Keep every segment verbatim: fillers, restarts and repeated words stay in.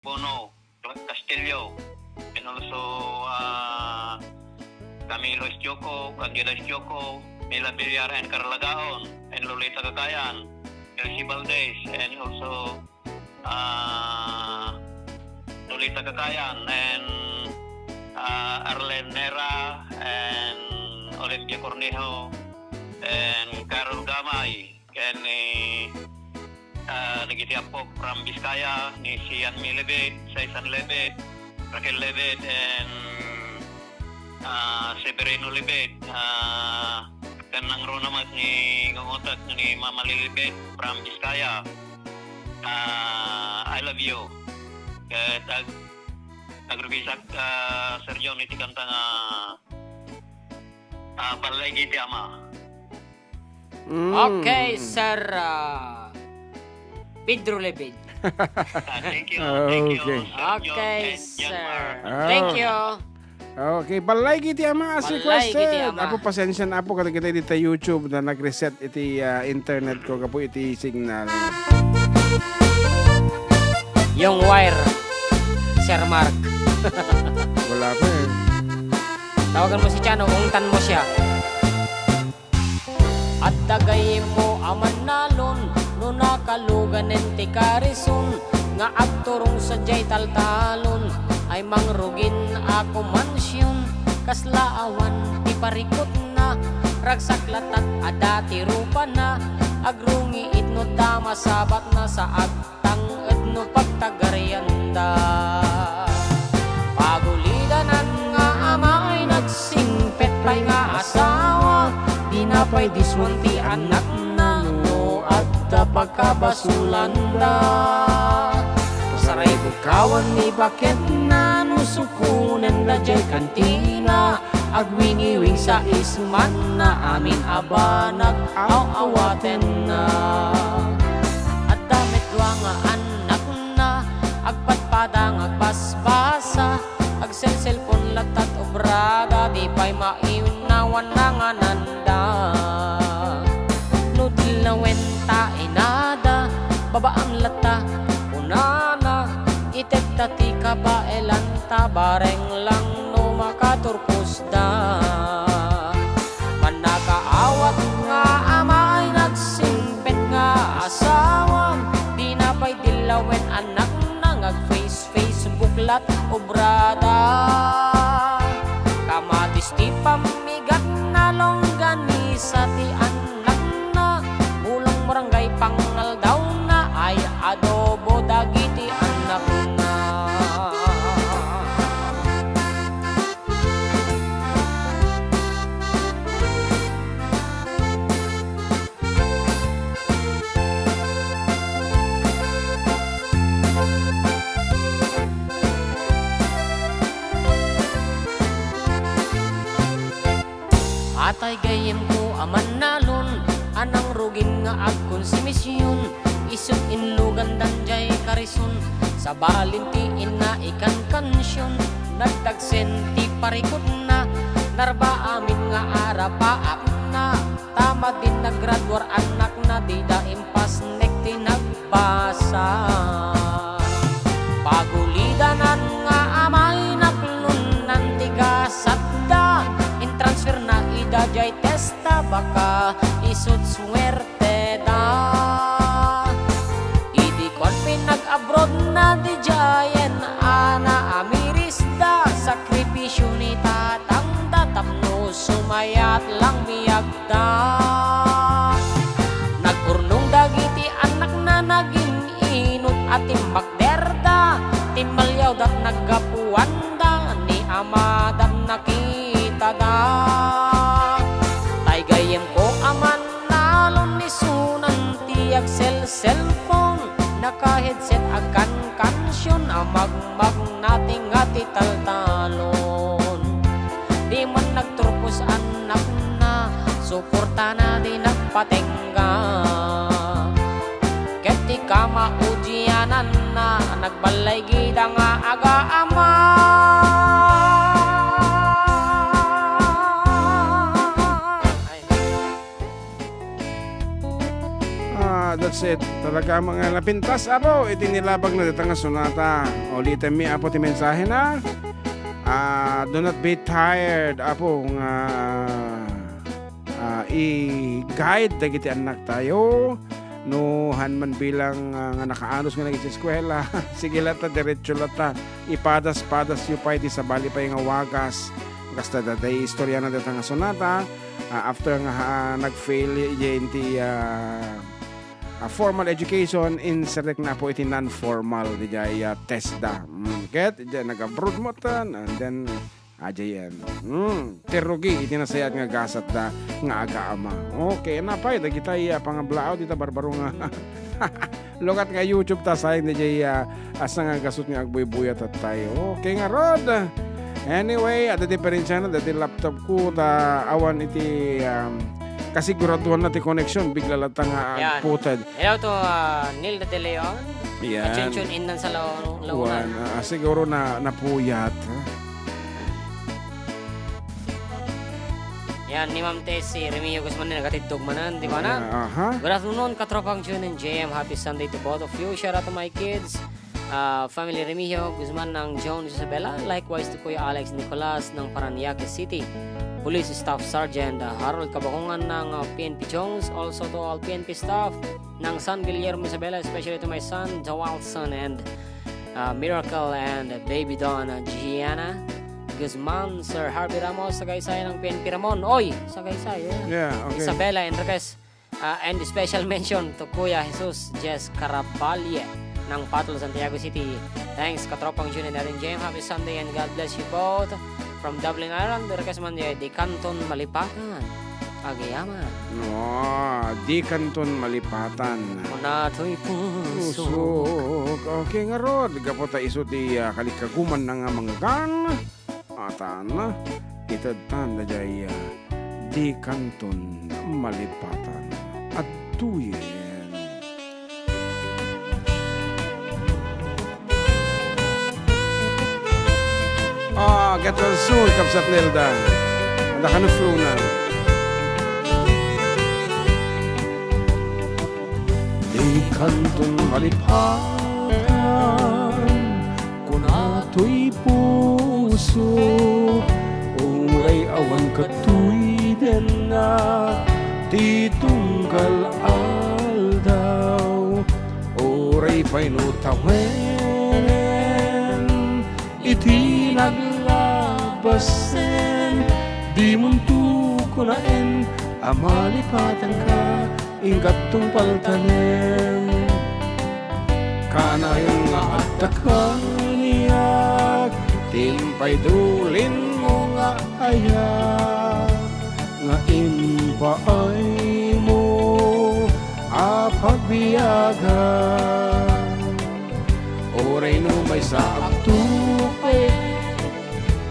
Bono Castillo, and also, uh, Camilo Estioco, Candida Estioco, Mila Villar and Carla Gaon, and Lolita Cagayan, Elsie Valdez, and also, uh, Lolita Cagayan, and, uh, Arlen Nera, and Olympia Cornejo, and Carol Gamay, and, eh, ah, dagiti apo from Vizcaya, ni Sian Mi Lebed, Saisan Lebed, Raquel Lebed, and, ah, Severino Lebed, ah, ken nangruna met ni ngungutek ni Mama Lilibet from Vizcaya. Ah, I love you. Ket ag-, agrugisak, ah, Sir John, iti kanta nga, ah, Ballay Iti Ama. Mm. Okay, Sir, ah, Pedro Lebed. Ah, thank you, thank you, Okay. Sir John Okay, and John sir. Mark. Thank Oh. you. Okay, Ballay Iti Ama as Ballay Iti requested. Ama. Apo, pasensya na, Apo, kadagita dita YouTube na nag-reset iti, ah, internet ko, gapu iti signal. Yung wire, Sir Mark. Wala pa eh. Tawagan mo si Chano, ungtan mo siya. Adda gayyemko a mannalon no nakaluganen ti karison nga agturong sadiay taltalon ay mangrugin a kumansion. Kasla awan ti parikutna, ragsak latta a dati rupana, agrungiit no dama sabatna sa ag- tang-ed no pagtagarianda. Pagulidanan nga amay nagsingpet pay nga asawa, dina pay disuan ti annakna no adda pagkabasolanda. Pasaraybo kawan ni baketna no sukonenda jay kantina. Agwingiwing sa ismanna amin a banag aw-awatenna. Adda met dua nga annakna, agpadpada nga agbasbasa, agselselpon latta ti obrada, di pay maiwinnawan nangananda. No dillawen ta inada, babaam latta, kunana, itedta ti kabaelanta, bareng lang no makaturposda. Mannakaawat nga amay nagsingpet nga asawa, dina pay dillawen annakna nga agface-Facebook lat obrada. Kamatis ti pammigatna, longganisa ti annakna, bulong barangay pangnaldawna ay adobo dagiti annakna. Atay gayyemko a mannalon a nangrugin nga agkonsumision, isut' inlugandan jay karison, sabalin ti inna ikankansion, nagdagsen ti parikutna, narba amin nga arapaapna, ta madin naggraduar annakna, dida impasnek ti nag- basa. Pagulidanan nga amay naklonnan ti gasatda, intransferna ida jay testa, baka isut' suerteda. Idi kuan pinag-abroadna, didiayen a naamirisda, sakripisio ni tatangda tapno sumayat lang biag- da. Nag-urnong dagiti annakna, nagin-inut a timmakderda, timmaliawda naggapuanda, ni amadan nakitada. Tay gayyemko a mannalon, isunan ti agselselpon, naka-headset, agkankansion a magmagna ti nga ti taltalon. Di man nagturpos annakna, suportana di nagpatengga. Ket ti kamaudiananna, nagballay gida nga agaama. Ah, the That's it. Talaga nga napintas, Apo, iti nilabag na dita nga sonata. Ulitem mi, Apo, ti mensahena. Ah, do not be tired, Apo, nga, ah, i-guide dagiti annak tayo. No, han man bilang, ah, nga nakaanus nga nag-eskwela, sige latta, diretso latta. Ipadas-padas yu pay ti sabali pay nga wagas. Kasta dayta istorya na dita nga sonata. Ah, after nga, ah, nag-fail iti, ah, ah, formal education, insertek na, Apo, iti non-formal, diay, ah, test da. Mm, ket, diay nag-abroad mo tan, and then, ah, diay, mm, ti rugi iti nasayaat nga gasat da nga aga-ama. Okay, napay, dagitay, ah, pangablaaw, dita barbaro nga lukat nga YouTube ta, sayang, diay, ah, asa nga gasut nga agbuybuyattayo. Okay ngarud. Anyway, adda diferensiana, adda ti laptop ko, ta awan iti, um, kasiguraduanna ti connection, bigla latta nga agputad. Hello to, uh, Nilda De Leon. Yan. Ka-tune in nan sa Lao-, Laonan. Wan, ah, siguro na, napuyat. Yan, ni Ma'am Tessie Remigio Guzman ni nagatiddog manen, di ba na? Ah, aha. Good afternoon, katropang June and J M. Happy Sunday to both of you. Shout out to my kids. Uh, family Remigio Guzman ng Jones Isabela. Likewise to Kuya Alex Nicolas ng Parañaque City. Police Staff Sergeant, uh, Harold Kabakungan ng, uh, P N P Jones. Also to all P N P staff ng San Guillermo Isabela, especially to my son, Joelson, and, uh, Miracle, and Baby Don, uh, Gianna Guzman, Sir Harvey Ramos, Sagaysay ng P N P Ramon. Oy, Sagaysay, yeah. Yeah, okay. Isabela Enriquez, uh, and special mention to Kuya Jesus Jess Caraballe ng Patol, Santiago City. Thanks, katropang June and Aaron Jem. Happy Sunday and God bless you both. From Dublin, Ireland, request man di, Di Kanton Malipatan. Agyamanan. Wow, Di Kanton Malipatan. Kunatoy puso. Pusok. Okay ngarud, gapu ta isu ti, ah, kalikagumana nga manggan. Atan, itedtan daydiay, ah, Di Kanton Malipatan. Adtoyen. Ah, get well soon, Kabsat Nelda. Adda kano flow na. Di kanton malipatan, kuna toy puso, uray awan katoy dennak ti tunggal aldaw, uray pay no tawenen iti naglabasen, dimonto kunaen a malipatanka, inka tungpaltanen. Kanayon nga adda kaniak ti impay dulinmo nga ayat nga impaaymo a pagbiagan. Uray no maysa agtupay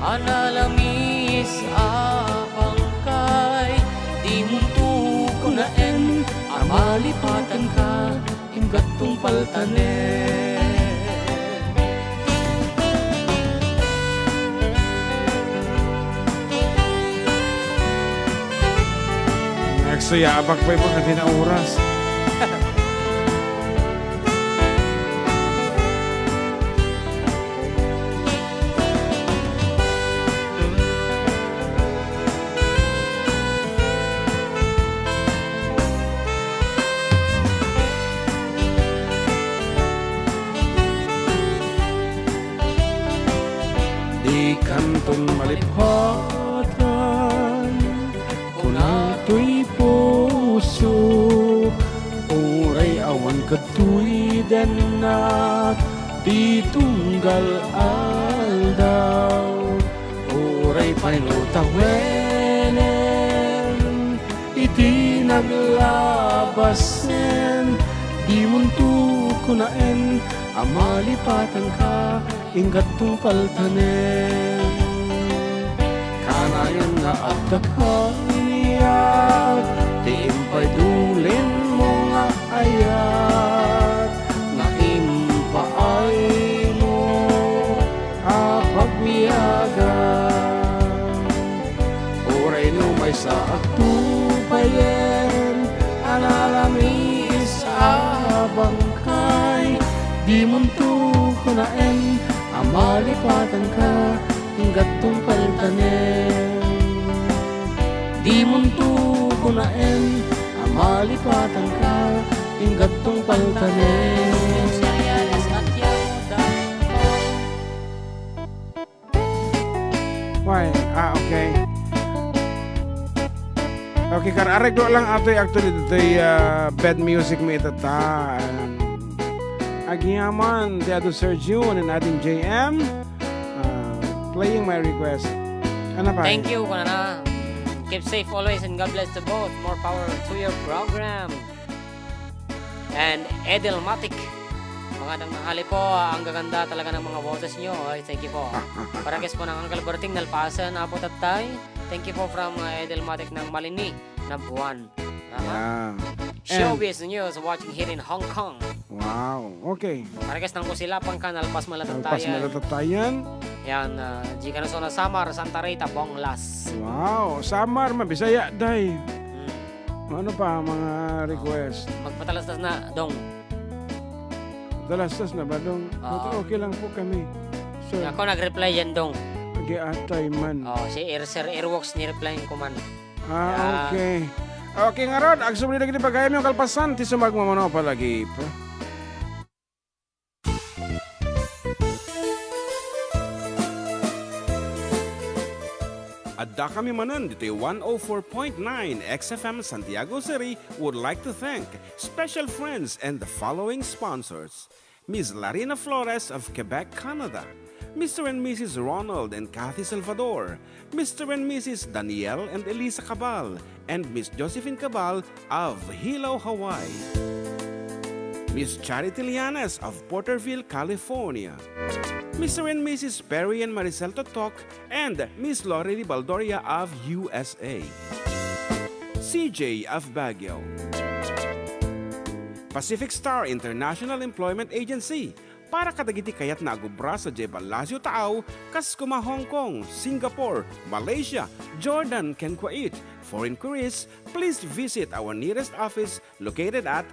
a nalamis a pangkay, dimonto kunaen a malipatanka, inka tungpaltanen. Nagsuyabak pay mga dinaoras. Di kanton malipatan, kuna toy puso, uray awan katoy dennak ti tunggal aldaw. Uray pay no tawenen iti naglabasen, dimonto kunaen a malipatanka, inka tungpaltanen. Kanayon nga adda kaniak ti impay dulinmo nga ayat nga impaaymo a pagbiagan. Uray no maysa agtupayen a nalamis a Dimonto kunaem a malipatanka, inggattong paltanem. Dimonto kunaem a malipatanka, inggattong paltanem. Why? Ah, okay. Okay, kar-areglo lang atoy actually ditoy, ah, bed music mi itata. Um, agiaman ti adu Sir June and ading J M, ah, playing my request. Ano pa? Thank you, kunana. Keep safe always and God bless to both. More power to your program. And Edelmatic. Magandang tanghali po. Ang gaganda talaga ng mga boses nyo. Ay, thank you po. Parehas po ng Uncle Berting, nalpasan, Apo Tatay. Thank you po from, uh, Edelmatic ng Malini, Nabuan. Aha. Yeah. Showbiz News watching here in Hong Kong. Wow. Okay. Parehas ng Kusilapan ka, nalpas malatayan. Nalpas malatayan. Yan, uh, Gina Sona Samar, Santa Rita, Bonglas. Wow. Samar, mabisaya, day. Hmm. Ano pa mga request? Magpatalastas na, Dong. Patalastas na ba, Dong? Oo. Okay, okay lang po kami. So, ako nag-reply yan, Dong. Agiatay man. Oh, si Er-, Sir Airwalks ni-reply ko man. Ah, yeah. Okay. Okay, ngarud, agsubli dagiti pagayam yung kalpasan, ti sumagmamano palagip. Adda kami manen ditoy one oh four point nine X F M Santiago City would like to thank special friends and the following sponsors: Miss Larina Flores of Quebec, Canada, Mister and Missus Ronald and Kathy Salvador, Mister and Missus Daniel and Elisa Cabal, and Miss Josephine Cabal of Hilo, Hawaii. Miss Charity Lianes of Porterville, California. Mister and Missus Perry and Maricel Totok and Miss Lori Baldoria of U S A. C J of Baguio. Pacific Star International Employment Agency, para kadagiti kayatna a gubra sadiay Palacio Taaw, kas kuma Hong Kong, Singapore, Malaysia, Jordan, ken Kuwait. For inquiries, please visit our nearest office located at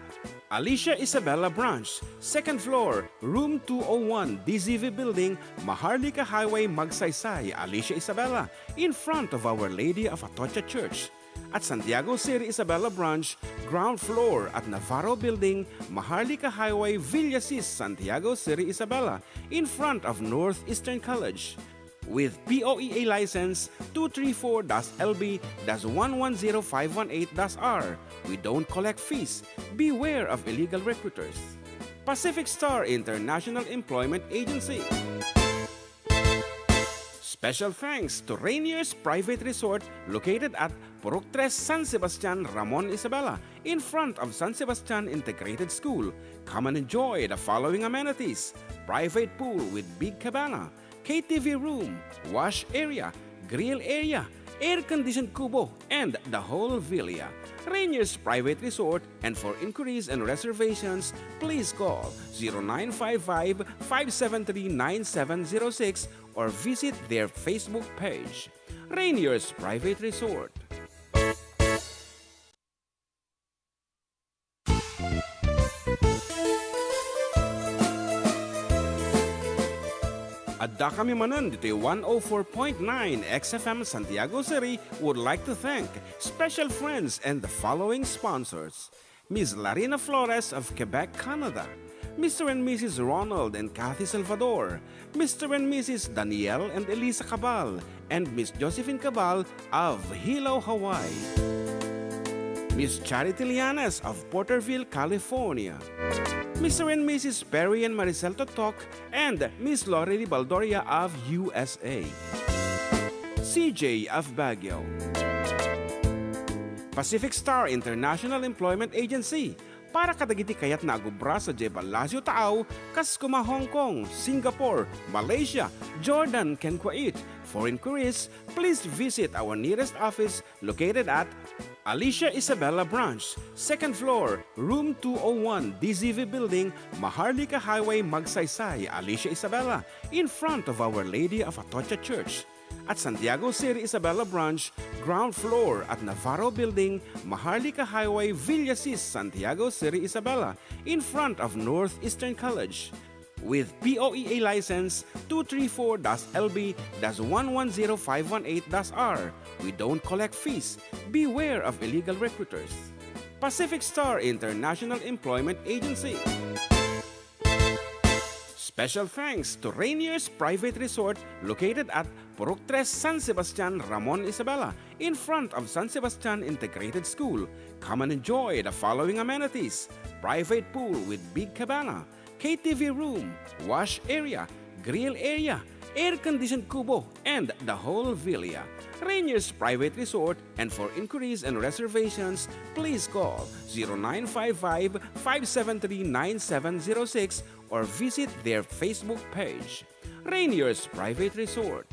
Alicia Isabela Branch, second floor, room two oh one, D Z V Building, Maharlika Highway, Magsaysay, Alicia Isabela, in front of Our Lady of Atocha Church. At Santiago City Isabela Branch, ground floor at Navarro Building, Maharlika Highway, Villasis, Santiago City Isabela, in front of Northeastern College. With P O E A license two three four dash L B dash one one zero five one eight dash R, we don't collect fees. Beware of illegal recruiters. Pacific Star International Employment Agency. Special thanks to Rainier's Private Resort located at Purok Tres, San Sebastian, Ramon Isabela, in front of San Sebastian Integrated School. Come and enjoy the following amenities: private pool with big cabana, K T V room, wash area, grill area, air-conditioned kubo, and the whole villa. Rainier's Private Resort, and for inquiries and reservations, please call zero nine five five, five seven three, nine seven zero six or visit their Facebook page. Rainier's Private Resort. Adda kami manen ditoy one oh four point nine X F M Santiago City would like to thank special friends and the following sponsors: Miss Larina Flores of Quebec, Canada, Mister and Missus Ronald and Kathy Salvador, Mister and Missus Daniel and Elisa Cabal, and Miss Josephine Cabal of Hilo, Hawaii. Miss Charity Lianes of Porterville, California. Mister and Missus Perry and Maricel Totok and Miss Lori Baldoria of U S A. C J of Baguio. Pacific Star International Employment Agency, para kadagiti kayatna a gubra sadiay Palacio Taaw, kas kuma Hong Kong, Singapore, Malaysia, Jordan, ken Kuwait. For inquiries, please visit our nearest office located at Alicia Isabela Branch, second floor, room two oh one, D Z V Building, Maharlika Highway, Magsaysay, Alicia Isabela, in front of Our Lady of Atocha Church. At Santiago City Isabela Branch, ground floor at Navarro Building, Maharlika Highway, Villasis, Santiago City Isabela, in front of Northeastern College. With P O E A license two three four dash L B dash one one zero five one eight dash R. We don't collect fees. Beware of illegal recruiters. Pacific Star International Employment Agency. Special thanks to Rainier's Private Resort, located at Purok Tres, San Sebastian, Ramon Isabela, in front of San Sebastian Integrated School. Come and enjoy the following amenities: private pool with big cabana, K T V room, wash area, grill area, air-conditioned kubo, and the whole villa. Rainier's Private Resort, and for inquiries and reservations, please call zero nine five five, five seven three, nine seven zero six or visit their Facebook page. Rainier's Private Resort.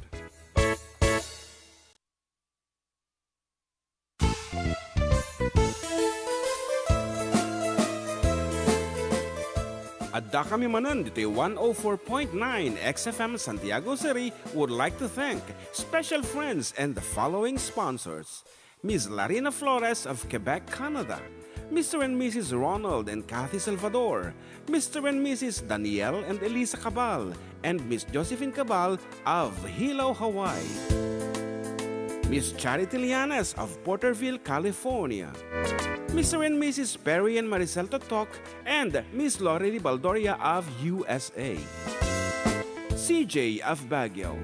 Addakami manen ditoy one oh four point nine X F M Santiago City would like to thank special friends and the following sponsors: Miss Larina Flores of Quebec, Canada, Mister and Missus Ronald and Kathy Salvador, Mister and Missus Daniel and Elisa Cabal, and Miss Josephine Cabal of Hilo, Hawaii. Miss Charity Lianes of Porterville, California. Mister and Missus Perry and Maricel Totok and Miss Lori Baldoria of U S A. C J of Baguio.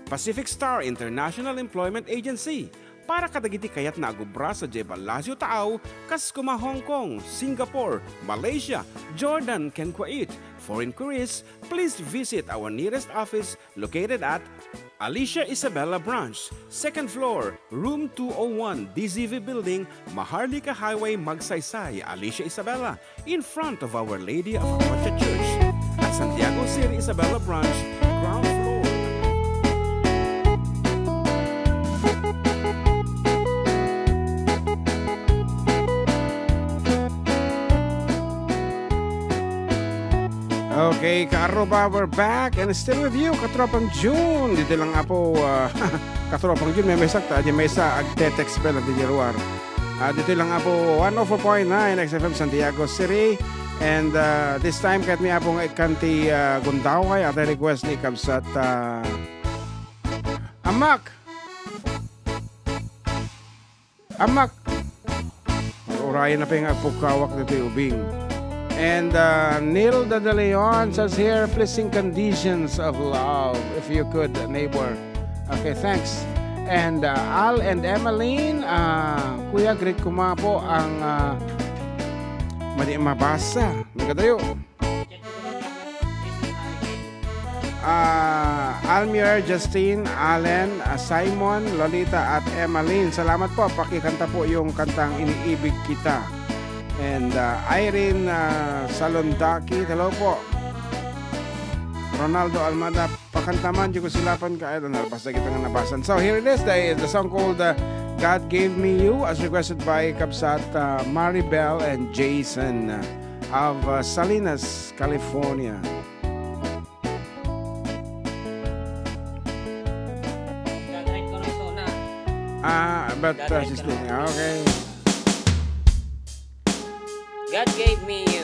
Pacific Star International Employment Agency, para kadagiti kayatna a gubra sadiay Palacio Taaw, kas kuma Hong Kong, Singapore, Malaysia, Jordan, ken Kuwait. For inquiries, please visit our nearest office located at Alicia Isabela Branch, second floor, room two oh one, D Z V Building, Maharlika Highway, Magsaysay, Alicia Isabela, in front of Our Lady of Atocha Church, at Santiago City Isabela Branch, ground floor. Okay, kaaruba, we're back and still with you, Katropang June. Ditoy lang Apo, ah, Katropang June, may message ta, di may sa, agte-text pa lang, di ruar. Ah, ditoy lang Apo, one oh four point nine X F M Santiago City. And, ah, this time, ket ni Apo nga ikkan ti, ah, Gundaway, at request ni Kabsat, ah, Amak. Amak. Urayan na pa nga agpukkawak ditoy ubing. And, uh, Nilda De Leon says here, "Please sing Conditions of Love, if you could, neighbor." Okay, thanks. And, uh, Al and Emmeline, uh, Kuya, greet ko man po ang, uh, madi mabasa. Nagkatayo. Ah, Almir, Justine, Allen, ah, Simon, Lolita, at Emmeline. Salamat po. Pakikanta po yung kantang Iniibig Kita. And, ah, Irene, ah, Salondaki. Hello po. Ronaldo Almada, pakanta man, di ko silapan ka. Ay, nalpas na kita nga nabasan. So, here it is, the, the song called, uh, God Gave Me You, as requested by Kabsat, uh, Maribel and Jason, uh, of, uh, Salinas, California. Ah, but, uh, she's doing, okay. God gave me you.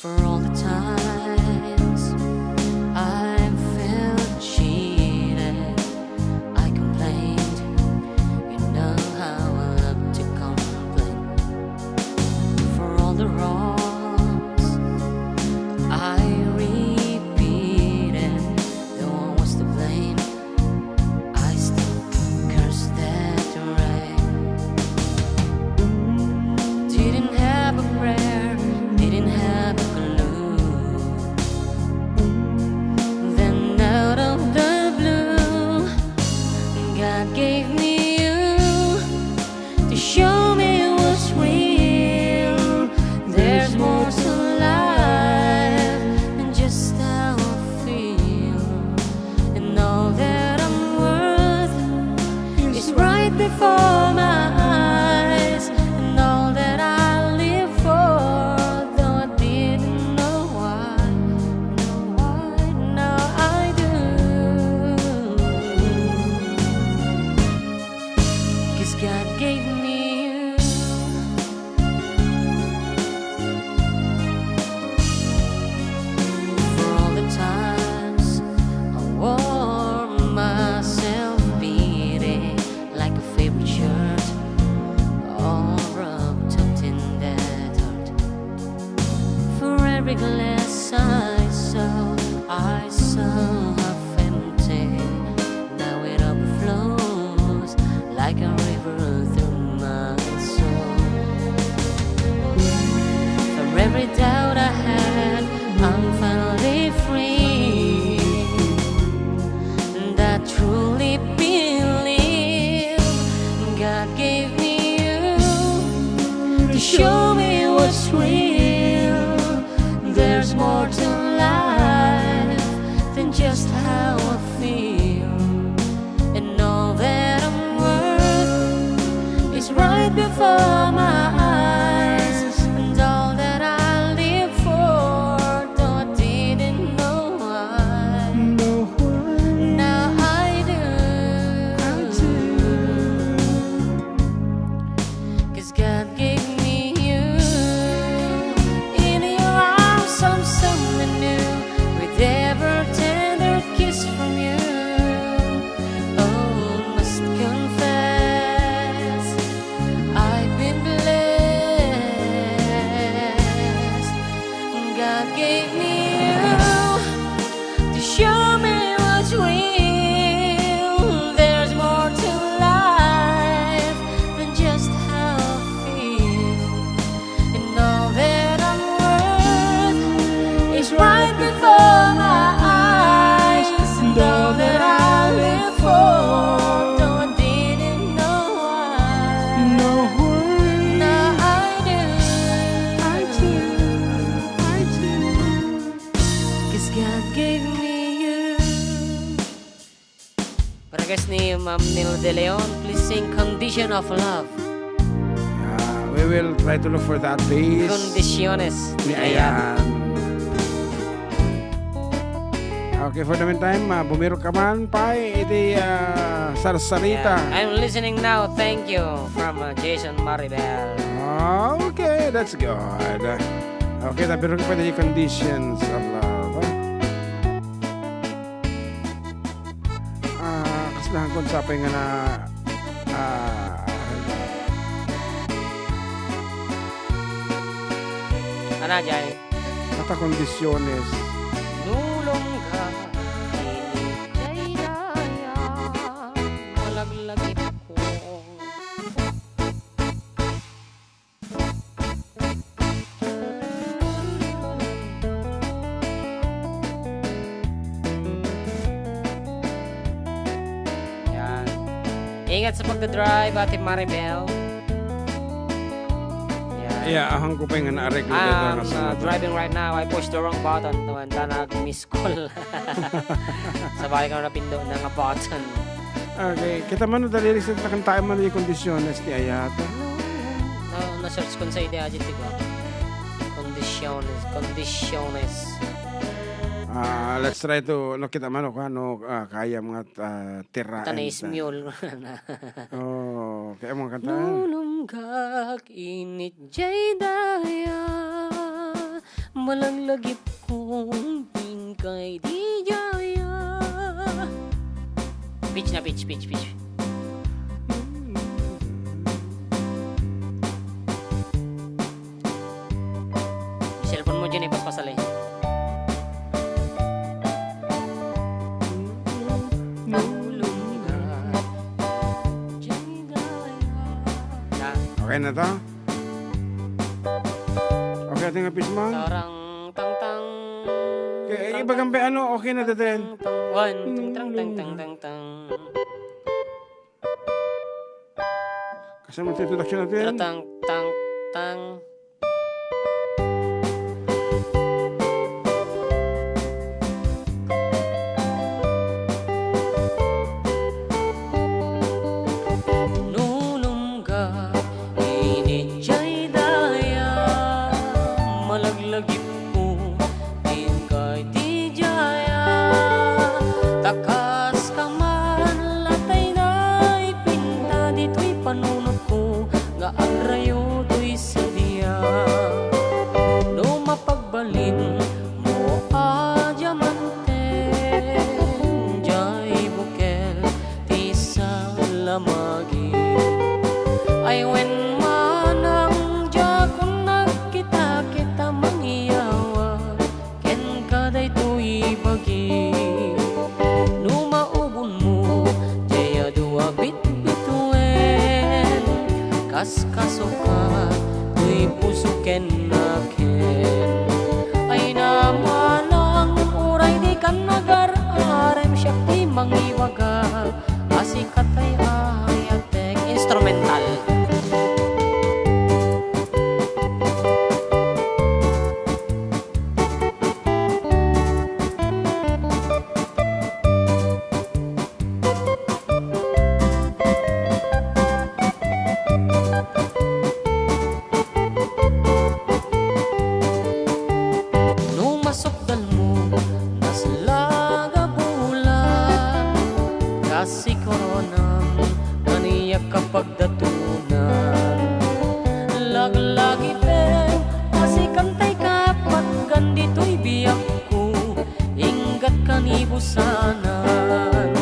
For all the times I felt cheated, I complained. You know how I love to complain. how I feel, and all that I'm worth is right before my eyes, and all that I live for, though I didn't know why. Now I do. I do. 'Cause God gave me you. In your arms, I'm someone new, with every tender kiss from you. Oh, must confess, I've been blessed. God gave me you to show me what's real. There's more to life than just how I feel. And all that I'm worth is right before my eyes. And all that I live for, though I didn't know why. Now I do. I do. I do. 'Cause God gave me you. Para guys ni Ma'am Nil De Leon, please sing Condition of Love. Yeah, we will try to look for that, please. Condiciones ni Ayat. Ayan. Okay, for the meantime, ah, bumiro ka man, pay, iti, ah, sarsarita. Yeah, I'm listening now. Thank you from, uh, Jason Maribel. Okay, that's good. Okay, nabiro ka pa di Conditions of Love. Ah, kasla kung sapay nga na, ah, Ana, jay? Kata Condiciones. Nulong ka, ini jay daya, malaglagip ko. Yan. Ingat sa pagdadrive, Ate Maribel. Yan. Yeah, ahang ko pa nga naareglo dito. I'm, na uh, driving right now. I pushed the wrong button. Tuwan, ta nag-miss call. Sabali ka na napindo na nga button. Okay, kita man, dali, reset na kanta man yung Condiciones ti Ayat. No, na-search ko sa ide aja, diba? Condiciones, Condiciones. Ah, let's try to, no, kita man, no, ah, kaya mga, ah, tiraen. Ita na ismule. Oh, kaya mga kanta. Nulong ka, init jay daya, malaglagip kong pinkay di jaya. Pitch na, pitch, pitch, pitch. Cellphone mo dyan, eh, paspasal, eh. Nulong ka, jay daya. Na. Okay na to? Okay, ating apis mo? Sarang tang tang. Okay, tang, ibagan pa, ano, okay na, teten. Tang, tang, one, tang, tang, tang, tang, tang, tang. Kasama sa introduction natin. Tang, tang, tang. Nulong ka, init jay daya, malaglagip ko, pinkay ti jaya. Ta kas ka man, latay na ipinta ditoy panunot ko, nga agrayo toy sadiay. Sikoronam, ania kapagdatunan? Laglagipem, a sikantay kapatgan ditoy biagko, inggat kanibusanan.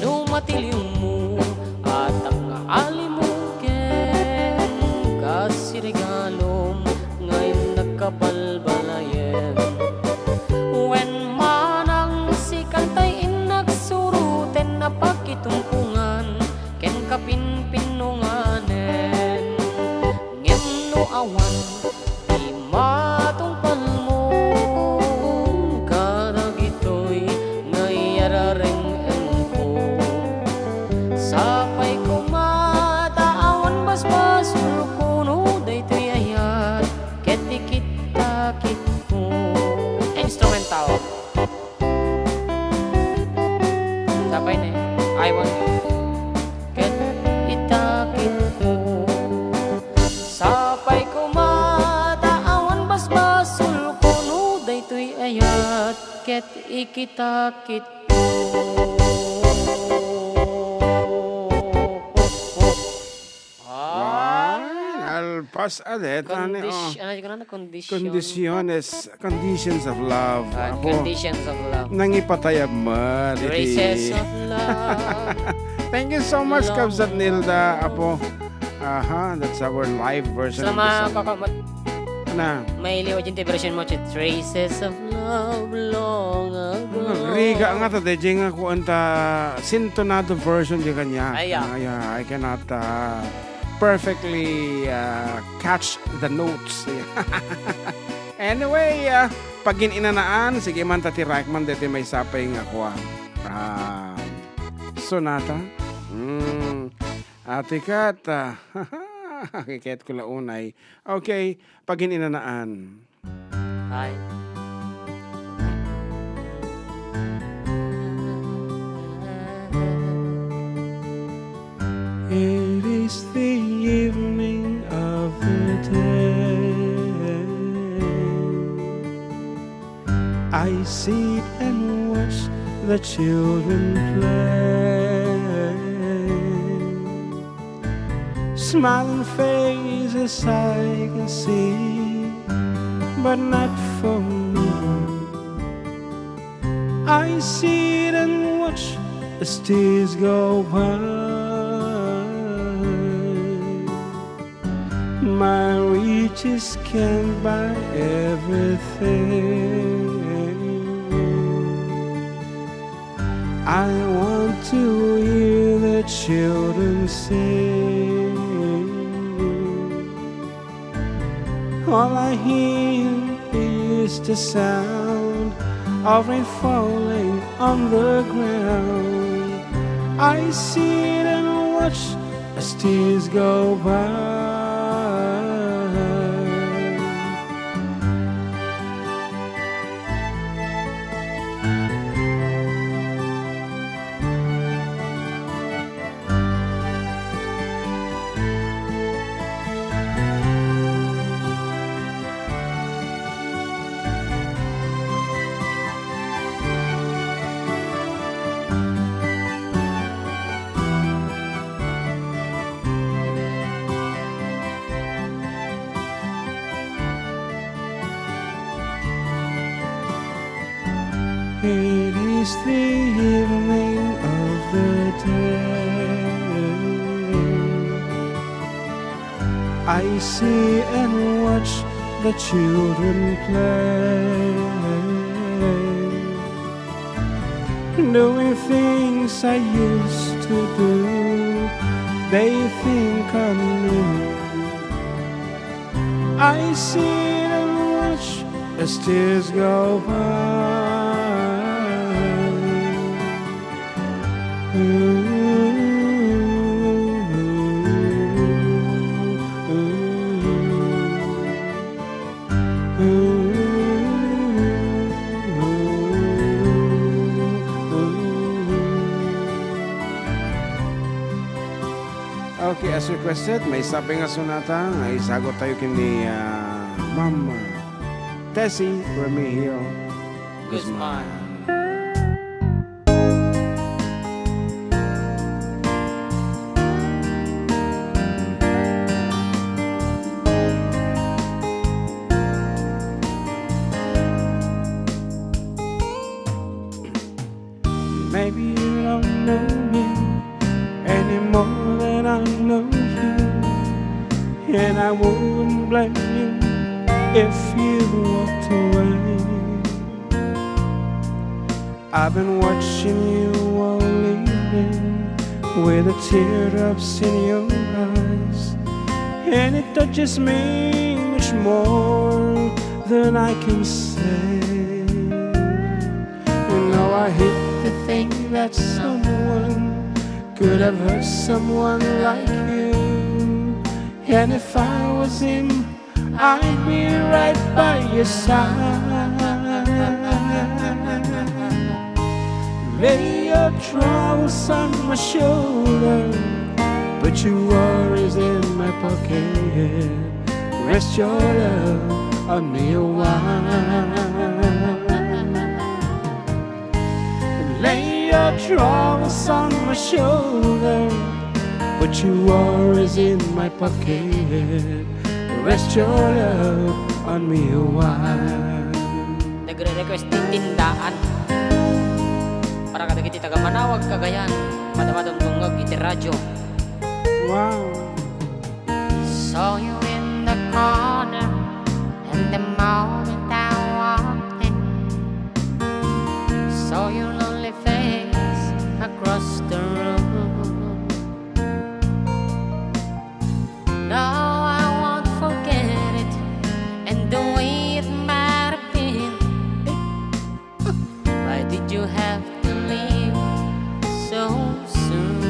No matiliwmo, atak nga alimong ken kas regalom nga innak kabalbalayen. Wen manang sikantay innak suroten a pakitumpongan ken kapinpinnunganen. Ngem no awan ti matungpalmo kadagitoy nga iyarareng-engko, sapay koma ta awan basbasolko no daytoy ayat ket ikit-akitko. Instrumental. Sapay ne. I want you. Ket itakitko. Sapay koma ta awan basbasolko no daytoy ayat ket ikitakitko. Ah, nalpas a det, ani, oh. Condi-, ano, ano, condition? Condiciones, conditions of love. Ah, apo. Conditions of love. Nangipatayab met iti Traces of love. Thank you so much, Long Kabsat Nilda, ago. Apo. Aha, that's our live version of the song. Sa mga kakamat-, na. Mailiw a gente version mo, Traces of love long ago. Riga nga ta, D J, nga kuan ta sintonado version di kanya. Ay, yeah. Ay, yeah, I cannot, uh, perfectly, uh, catch the notes. Anyway, uh, pagin-inanaan, sige man ta ti Reichman deti may sapay nga kuan. Ah, sonata? Mm. Ati kat, ah, kiket ko la unay. Okay, pagin-inanaan. Hi. It is the evening of the day. I sit and watch the children play. Smiling faces I can see, but not for me. I sit and watch as tears go by. My riches can't buy everything. I want to hear the children sing. All I hear is the sound of rain falling on the ground. I sit and watch as tears go by. It is the evening of the day. I sit and watch the children play, doing things I used to do. They think I'm new. I sit and watch as tears go by. Ooh, ooh, ooh, ooh. Okay, as requested, may sapay nga sonata nga isagot tayo ken ni, ah, Ma'am Tessie Remigio Guzman. Guzman. Maybe you don't know me any more than I know you, and I wouldn't blame you if you walked away. I've been watching you all evening with the teardrops in your eyes, and it touches me much more than I can say. You know, I hate to think that someone could have hurt someone like you. And if I was him, I'd be right by your side. Lay your troubles on my shoulder, put your worries in my pocket. Rest your love on me a while. Lay your troubles on my shoulder, put your worries in my pocket. Rest your love on me a while. Nagre-request ti Tindaan para kadagiti taga Manawag, Cagayan. Madama dumdumngeg iti radyo. Wow. Saw you in the corner, and the moment I walked in, saw your lonely face across the room. No, I won't forget it, and the way it might have been. Why did you have to leave so soon?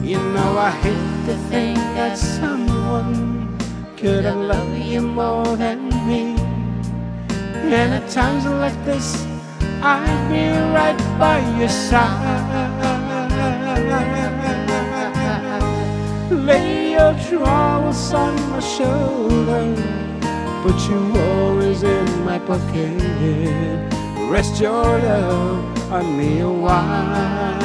You know, I hate to think that someone could have loved you more than me. And at times like this, I'd be right by your side. Lay your troubles on my shoulder, put your worries in my pocket. Rest your love on me a while.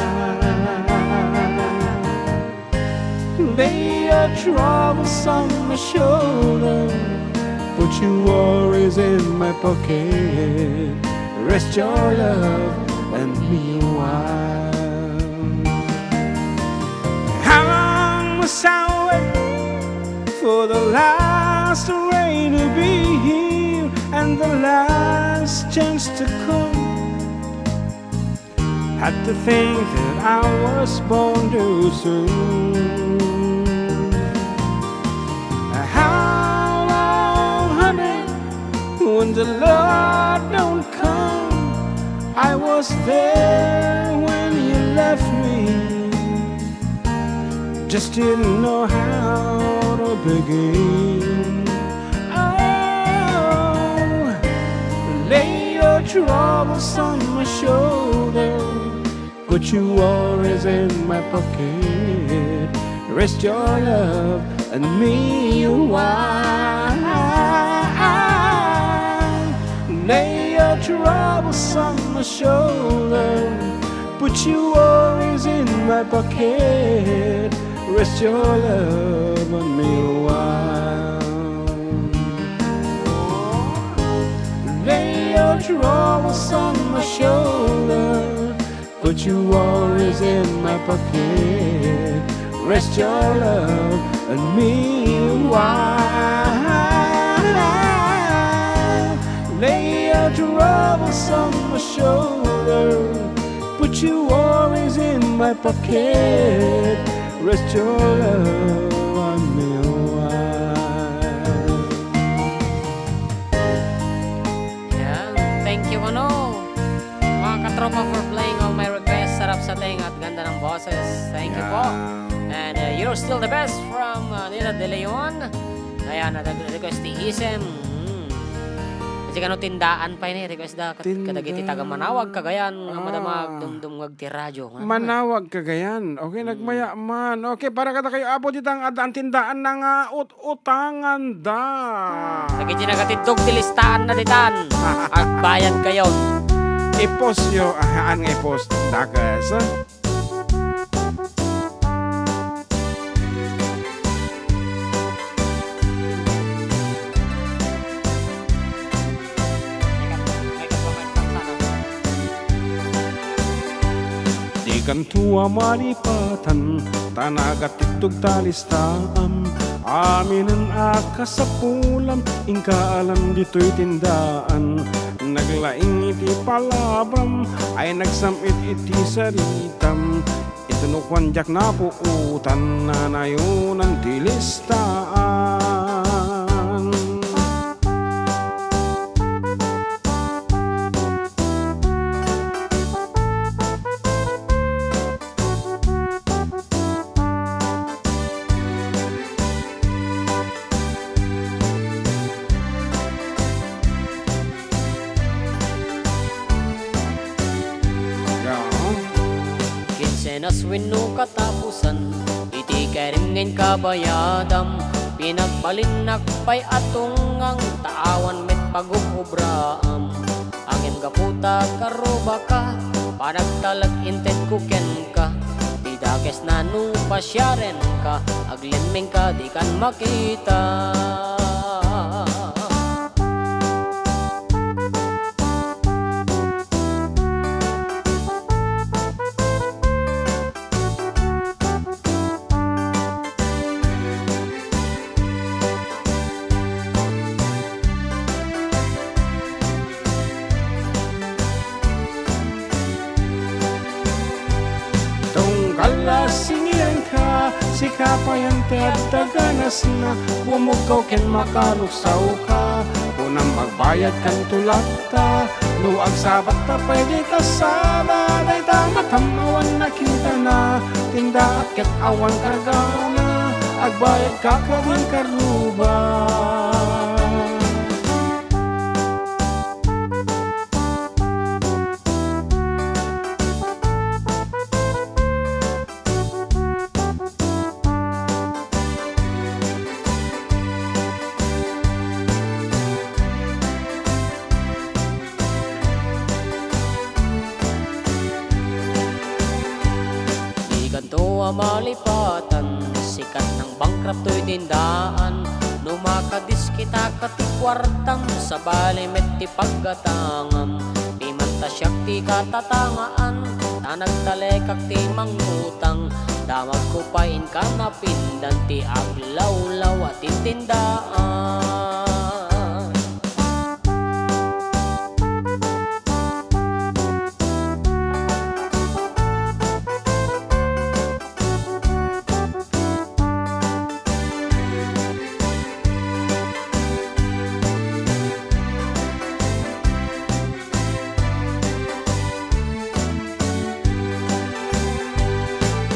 Lay your troubles on my shoulder, put your worries in my pocket. Rest your love on me a while. How long must I wait for the last rain to be here and the last chance to come? Had to think that I was born too soon. How long, honey, when the Lord don't come? I was there when you left me. Just didn't know how to begin. Oh, lay your troubles on my shoulder, put your worries in my pocket. Rest your love on me a while. Lay your troubles on my shoulder, put your worries in my pocket. Rest your love on me a while. Lay your troubles on my shoulder, put your worries in my pocket. Rest your love on me a while. Lay your troubles on my shoulder, put your worries in my pocket. Rest your love on me a while. Yan. Thank you, ano, mga katropa, for playing all my requests. Sarap sa tenga at ganda ng boses. Thank you po. Yeah. And, uh, you're still the best from, uh, Nina De Leon. Ayan, nag-request ti Isem. Mm. Kasi kano Tindaan pay ni request da kat-, Tinda- kadagiti taga Manawag, Cagayan, nga Ah. madamag dumdumngeg ti radyo. Nga naman. Manawag, Cagayan. Okay, Mm. nagmaya man. Okay, para kadakayo, Apo, ditang addaan Tindaan na nga ut-, utanganda. Dagiti nagatiddog ti listaanna ditan. Agbayad kayo. I-post yo, ah, an i-post, dakes. Kanto a malipatan, ta nagatiktog ta listaam. Aminen a kasapulam, inka alan ditoy tindaan. Naglaing iti palabram, ay nagsam-it iti saritam. Iti no kuan diak napuotan, nanayonan ti listaan. Kinsenas wenno katapusan, iti kairim nga inkabayadam, pinagbalinnak pay a tungngang, ta awan met paguobraam. Ngem gapu ta karrubaka, panagtalek intedko kenka. Ti dakesna no pasiarenka, aglemmengka dikan makita. Tunggal a singirenka, sika payen ti adda ganasna, bumugkaw ken makaluksawka, kunam agbayadkan tulak ta, no agsabatta pay di kasada, dayta matam awan nakitana, tindaak ket awan kargana, agbayadka kadin karrubak. Dikanto a malipatan, sikat nang bankrupt toy tindaan. No makadiskitaka ti kuartam, sabali met ti paggatangam. Pimanta siak ti katatangaan, ta nagtalekak ti mangutang. Damagko pay inka napindan ti aglawlaw a tintindaan.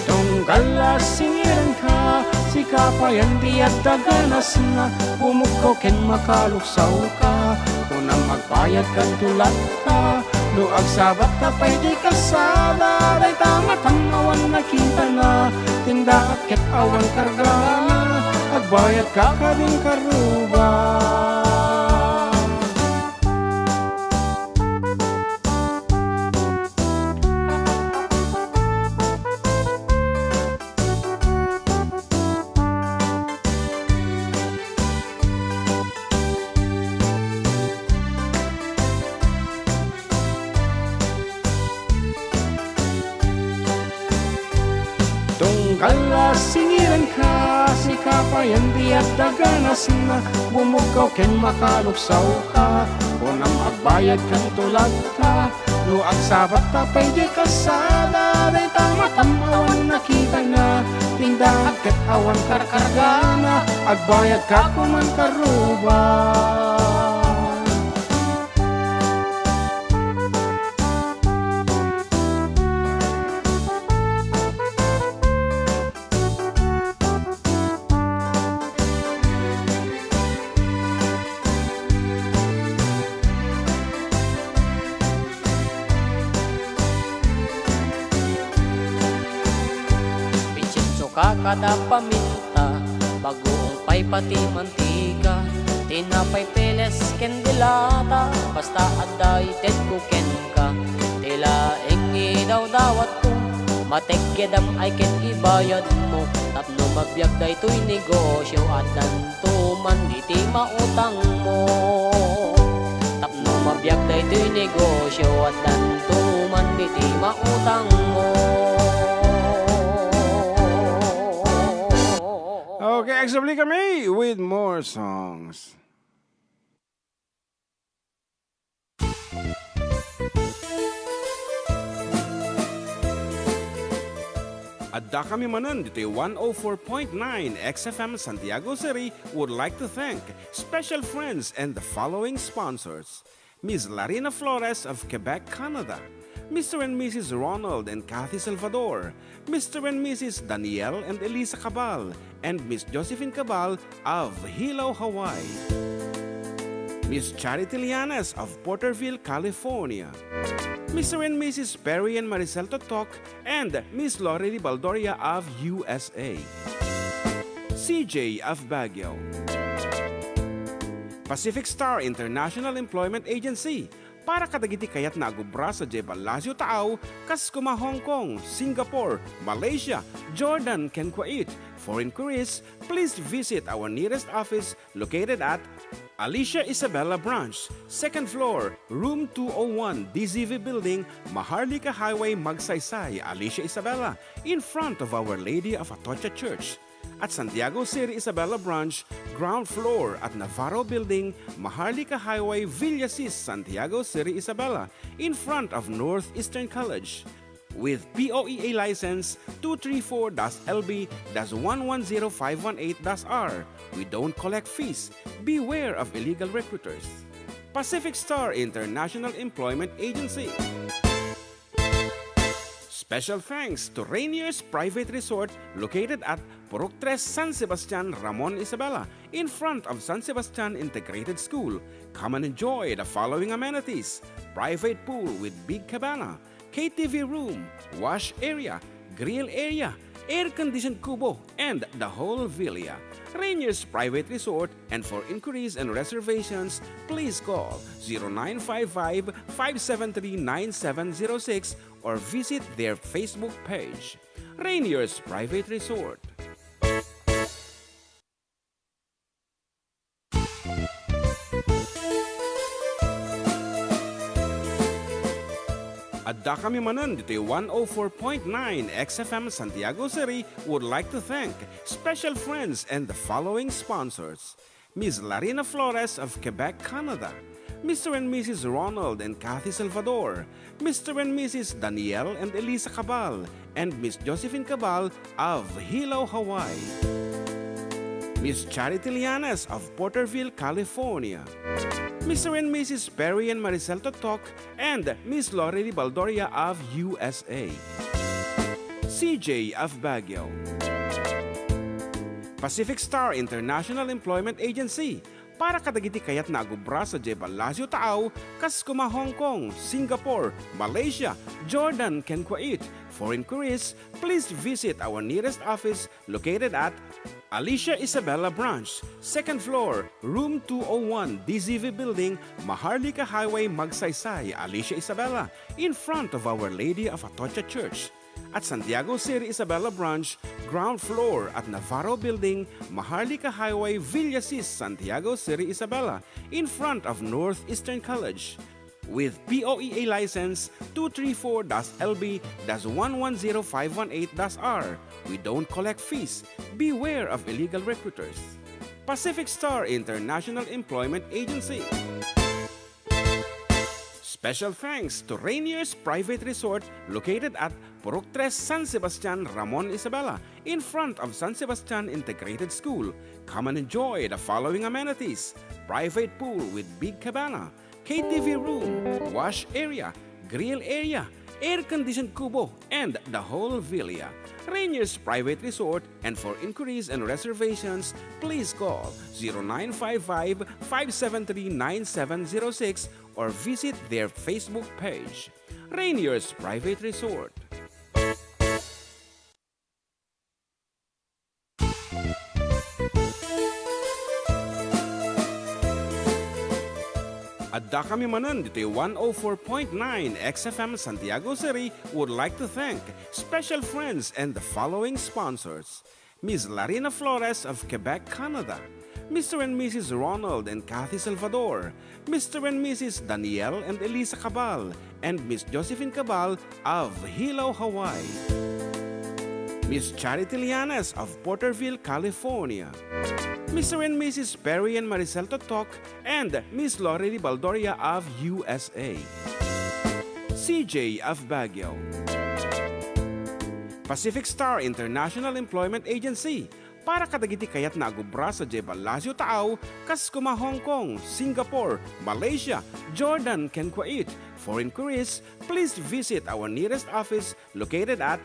Tunggal a singirenka, sika payen ti adda ganasna, bumugkaw ken makaluksawka, kunam agbayadkan tulak ta, no agsabatta pay di kasada, dayta matam awan nakitana, tindaak ket awan kargana, agbayadka kadin karrubak. Tunggal a singirenka, sika payen ti adda ganasna, bumugkaw ken makaluksawka, kunam agbayadkan tulak ta, no agsabatta pay di kasada, dayta matam awan nakitana, tindaak ket awan karkargana, agbayadka koman karrubak. Bitsinsoka kada paminta, bagoong pay pati mantika, tinapay, peles ken delata, basta adda itedko kenka. Ti laeng idawdawatko, mategkedam ay ket ibayadmo, tapno mabiag daytoy negosio, addanto man iti mautangmo. Tapno mabiag daytoy negosio, addanto man iti mautangmo. Sabli kami with more songs. Adda kami manen ditoy one oh four point nine X F M Santiago City would like to thank special friends and the following sponsors: Miss Larina Flores of Quebec, Canada, Mister and Missus Ronald and Kathy Salvador, Mister and Missus Daniel and Elisa Cabal, and Miss Josephine Cabal of Hilo, Hawaii, Miss Charity Lianes of Porterville, California, Mister and Missus Perry and Maricel Totok, and Miss Lorely Baldoria of U S A, C J of Baguio, Pacific Star International Employment Agency, para kadagiti kayatna a agubra sadiay Palacio Taaw, kas koma Hong Kong, Singapore, Malaysia, Jordan, ken Kuwait. For inquiries, please visit our nearest office located at Alicia Isabela Branch, second floor, room two oh one, D Z V Building, Maharlika Highway, Magsaysay, Alicia Isabela, in front of Our Lady of Atocha Church. At Santiago City Isabela Branch, ground floor at Navarro Building, Maharlika Highway, Villasis, Santiago City Isabela, in front of Northeastern College. With P O E A license two three four dash L B dash one one zero five one eight dash R, we don't collect fees. Beware of illegal recruiters. Pacific Star International Employment Agency. Special thanks to Rainier's Private Resort, located at Purok Tres, San Sebastian, Ramon Isabela, in front of San Sebastian Integrated School. Come and enjoy the following amenities: private pool with big cabana, K T V room, wash area, grill area, air-conditioned kubo, and the whole villa. Rainier's Private Resort, and for inquiries and reservations, please call zero nine five five, five seven three, nine seven zero six or visit their Facebook page. Rainier's Private Resort. Adda kami manen ditoy one oh four point nine X F M Santiago City would like to thank special friends and the following sponsors: Miss Larina Flores of Quebec, Canada, Mister and Missus Ronald and Kathy Salvador, Mister and Missus Daniel and Elisa Cabal, and Miss Josephine Cabal of Hilo, Hawaii, Miss Charity Lianes of Porterville, California, Mister and Missus Perry and Maricel Totok, and Miss Lorely Baldoria of U S A, C J of Baguio, Pacific Star International Employment Agency, para kadagiti kayatna a gubra sadiay Palacio Taaw, kas koma Hong Kong, Singapore, Malaysia, Jordan, ken Kuwait. For inquiries, please visit our nearest office located at Alicia Isabela Branch, second floor, room two oh one, D Z V Building, Maharlika Highway, Magsaysay, Alicia Isabela, in front of Our Lady of Atocha Church. At Santiago City Isabela Branch, ground floor at Navarro Building, Maharlika Highway, Villasis, Santiago City Isabela, in front of Northeastern College. With P O E A license two three four dash L B dash one one zero five one eight dash R, we don't collect fees. Beware of illegal recruiters. Pacific Star International Employment Agency. Special thanks to Rainier's Private Resort, located at Purok Tres, San Sebastian, Ramon Isabela, in front of San Sebastian Integrated School. Come and enjoy the following amenities: private pool with big cabana, K T V room, wash area, grill area, air-conditioned kubo, and the whole villa. Rainier's Private Resort, and for inquiries and reservations, please call zero nine five five, five seven three, nine seven zero six or visit their Facebook page, Rainier's Private Resort. Adda kami manen ditoy one oh four point nine X F M Santiago City would like to thank special friends and the following sponsors: Miss Larina Flores of Quebec, Canada, Mister and Missus Ronald and Kathy Salvador, Mister and Missus Daniel and Elisa Cabal, and Miss Josephine Cabal of Hilo, Hawaii, Miss Charity Lianes of Porterville, California. Mister and Missus Perry and Maricel Totok and Miss Lorely Baldoria of U S A. C J of Baguio. Pacific Star International Employment Agency, para kadagiti kayatna a agubra sadiay Palacio Taaw, kas kuma Hong Kong, Singapore, Malaysia, Jordan, ken Kuwait. For inquiries, please visit our nearest office located at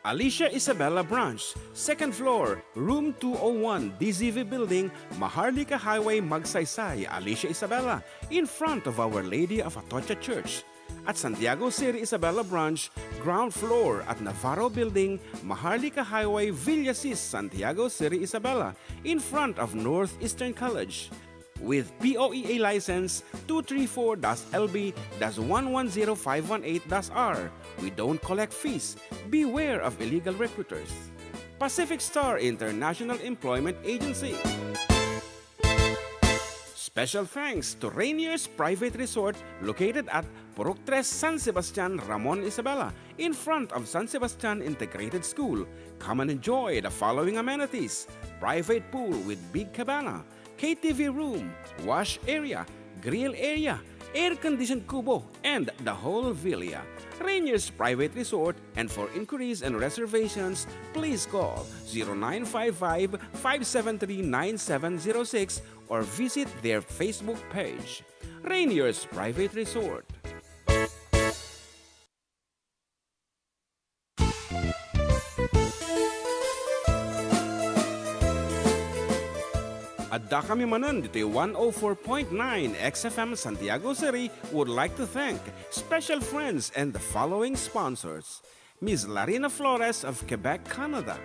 Alicia Isabela Branch, second floor, room two oh one, D Z V Building, Maharlika Highway, Magsaysay, Alicia Isabela, in front of Our Lady of Atocha Church. At Santiago City Isabela Branch, ground floor at Navarro Building, Maharlika Highway, Villasis, Santiago City Isabela, in front of Northeastern College. With P O E A license two three four dash L B dash one one zero five one eight dash R. We don't collect fees. Beware of illegal recruiters. Pacific Star International Employment Agency. Special thanks to Rainier's Private Resort, located at Purok Tres, San Sebastian, Ramon Isabela, in front of San Sebastian Integrated School. Come and enjoy the following amenities: private pool with big cabana, K T V room, wash area, grill area, air-conditioned kubo, and the whole villa. Rainier's Private Resort, and for inquiries and reservations, please call zero nine five five, five seven three, nine seven zero six or visit their Facebook page. Rainier's Private Resort. Addakami manen ditoy one oh four point nine X F M Santiago City would like to thank special friends and the following sponsors: Miss Larina Flores of Quebec, Canada,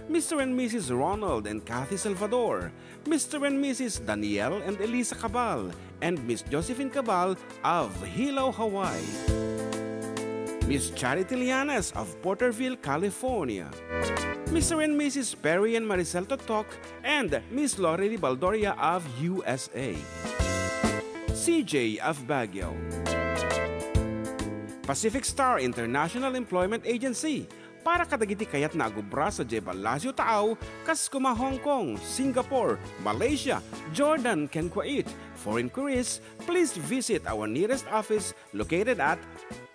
Mister and Missus Ronald and Kathy Salvador, Mister and Missus Daniel and Elisa Cabal, and Miss Josephine Cabal of Hilo, Hawaii. Miss Charity Lianes of Porterville, California. Mister and Missus Perry and Maricel Totok and Miss Lorely Baldoria of U S A. C J of Baguio. Pacific Star International Employment Agency, para kadagiti kayatna a agubra sadiay Palacio Taaw, kas kuma Hong Kong, Singapore, Malaysia, Jordan, ken Kuwait. For inquiries, please visit our nearest office located at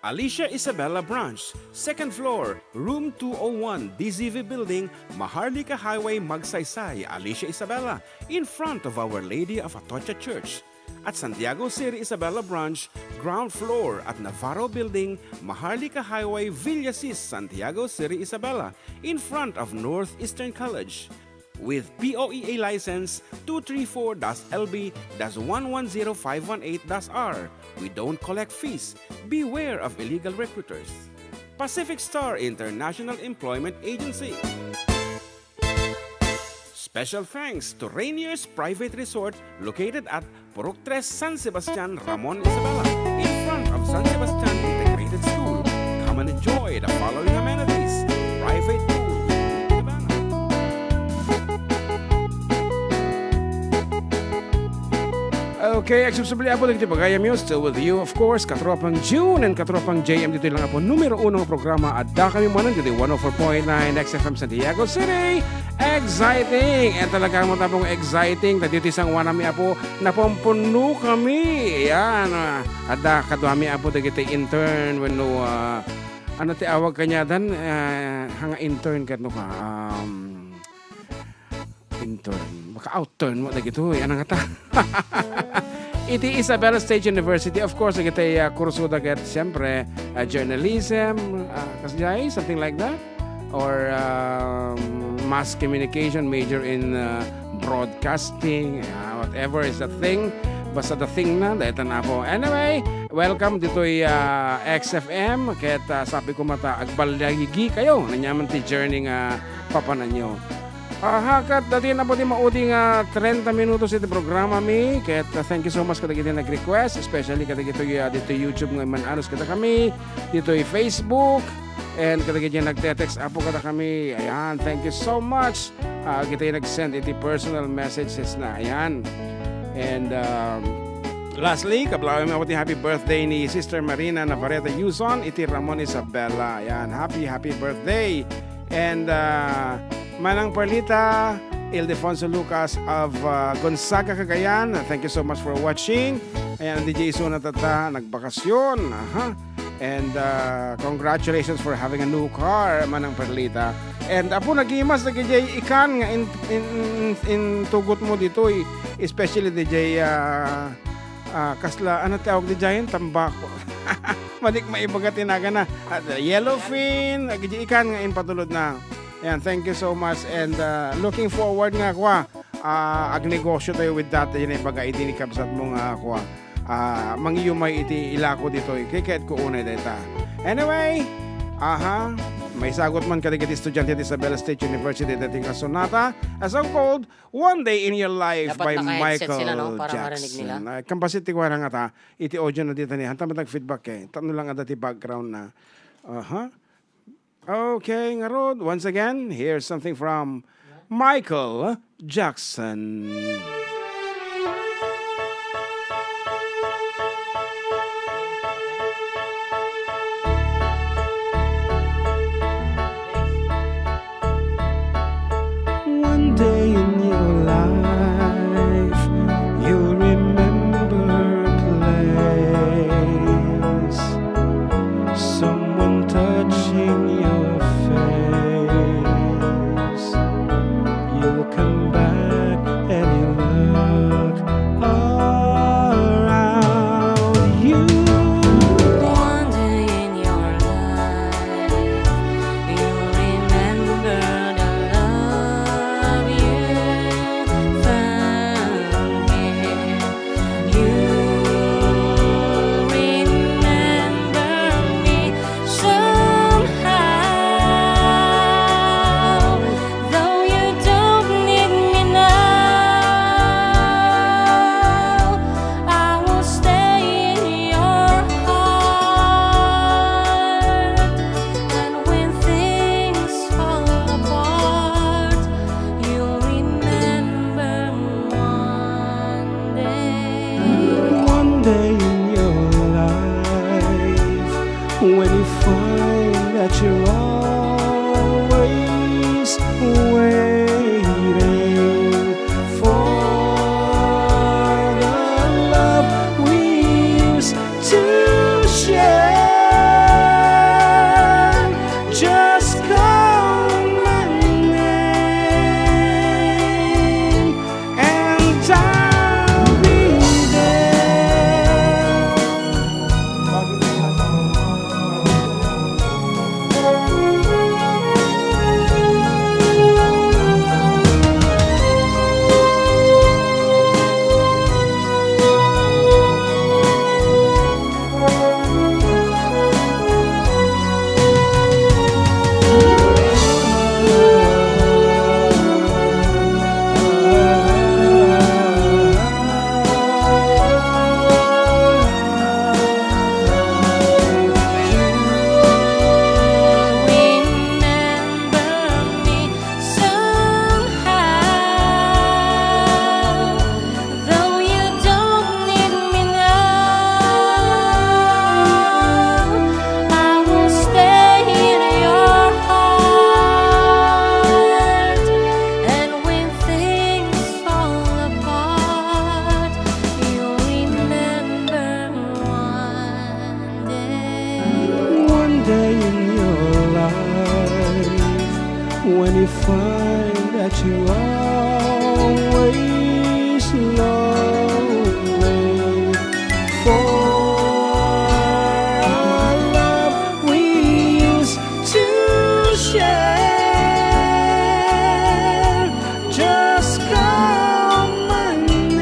Alicia Isabela Branch, second floor, room two oh one, D Z V Building, Maharlika Highway, Magsaysay, Alicia Isabela, in front of Our Lady of Atocha Church. At Santiago City Isabela Branch, ground floor at Navarro Building, Maharlika Highway, Villasis, Santiago City Isabela, in front of Northeastern College. With P O E A license two three four dash L B dash one one zero five one eight dash R. We don't collect fees. Beware of illegal recruiters. Pacific Star International Employment Agency. Special thanks to Rainier's Private Resort, located at Purok Tres, San Sebastian, Ramon Isabela, in front of San Sebastian Integrated School. Come and enjoy the following amenities: private pool, cabana. Okay, agsubsubli, Apo, dagiti bagayam yo. Still with you, of course, Katropang June and Katropang J M. Ditoy lang, Apo, numero uno nga programa. Addakami manen ditoy one oh four point nine X F M Santiago City. Exciting! And talaga mo tapong exciting. Ta ditoy sangoanami, Apo, napumpuno kami. Ayan, ah, adda kaduami, Apo, dagiti intern wenno, ah, ano ti awag kaniadan? Ah, hanga intern ket no ka, um, intern. Maka-outturn mo dagitoy. Ano nga ta? Iti Isabela State University, of course, dagiti, ah, kursoda ket, siyempre, ah, journalism, ah, kasdiay, something like that. Or, um, mass communication, major in, uh, broadcasting, uh, whatever is the thing. Basta the thing na, dayta na, Apo. Anyway, welcome ditoy, uh, X F M. Ket, uh, sabi ko mata, agbaligi kayo. Nanyaman ti journey nga papananyo. Ah, ha, ket dati na po ti maudi nga trenta minutos iti programa mi. Ket, uh, thank you so much kadagiti nag-request, especially kadagiti, uh, dito YouTube nga man-anos kada kami, ditoy Facebook. And kadagiti nagte-text, Apo, kada kami. Ayan, thank you so much. Ah, kita yung nag-send iti personal messages na. Ayan. And, um, Lastly, kablawen mi ti happy birthday ni Sister Marina Navarrete Yuson iti Ramon Isabela. Yan, happy, happy birthday. And, uh, Manang Perlita, Ildefonso Lucas of, uh, Gonzaga, Cagayan. Thank you so much for watching. Ayan, ang D J Suna tata, nagbakasyon. Aha. And, uh, congratulations for having a new car, Manang Perlita. And apo, nagimas dagiti ikan nga in, in, in, intugot mo ditoy, especially D J, uh, uh, kasla, ano tawag di dyan? Tambako. Manik maibaga tinagana. At, uh, yellowfin, dagiti ikan nga impatulod na. Ayan, thank you so much. And, uh, looking forward nga, kwa, ah, agnegosyo tayo with that, yan ay baga iti ni kabsat mo nga, kwa, ah, mangiyumay iti ilako ditoy. Kay kayat ko unay dayta. Anyway, aha, may sagot man kadagiti estudiante ti Isabela State University daytoy nga sonata, a song called One Day in Your Life Dapat by naka-headset Michael sila, no? Para marinig Jackson. Nila. Ah, kampasit ti kuana nga ta, iti audio na dita ni, hanta man nag-feedback eh. Tapno lang ada ti background na. Aha. Okay, ngarud, once again, here's something from Michael Jackson. One day in your life, you'll remember a place, someone touching your face. You come back and you look around you. One day in your life, you remember the love you found here. You remember me somehow, though you don't need me now. I will stay in your heart, and when things fall apart, you'll remember one day. One day in your life, when you find that you're always waiting for the love we used to share, just call my name and I'll be there. Remember me somehow, though you don't need me now. I will stay in your heart, and when things fall apart, you'll remember one day. One day in your life, when you find that you're always lonely for a love we used to share, just call my name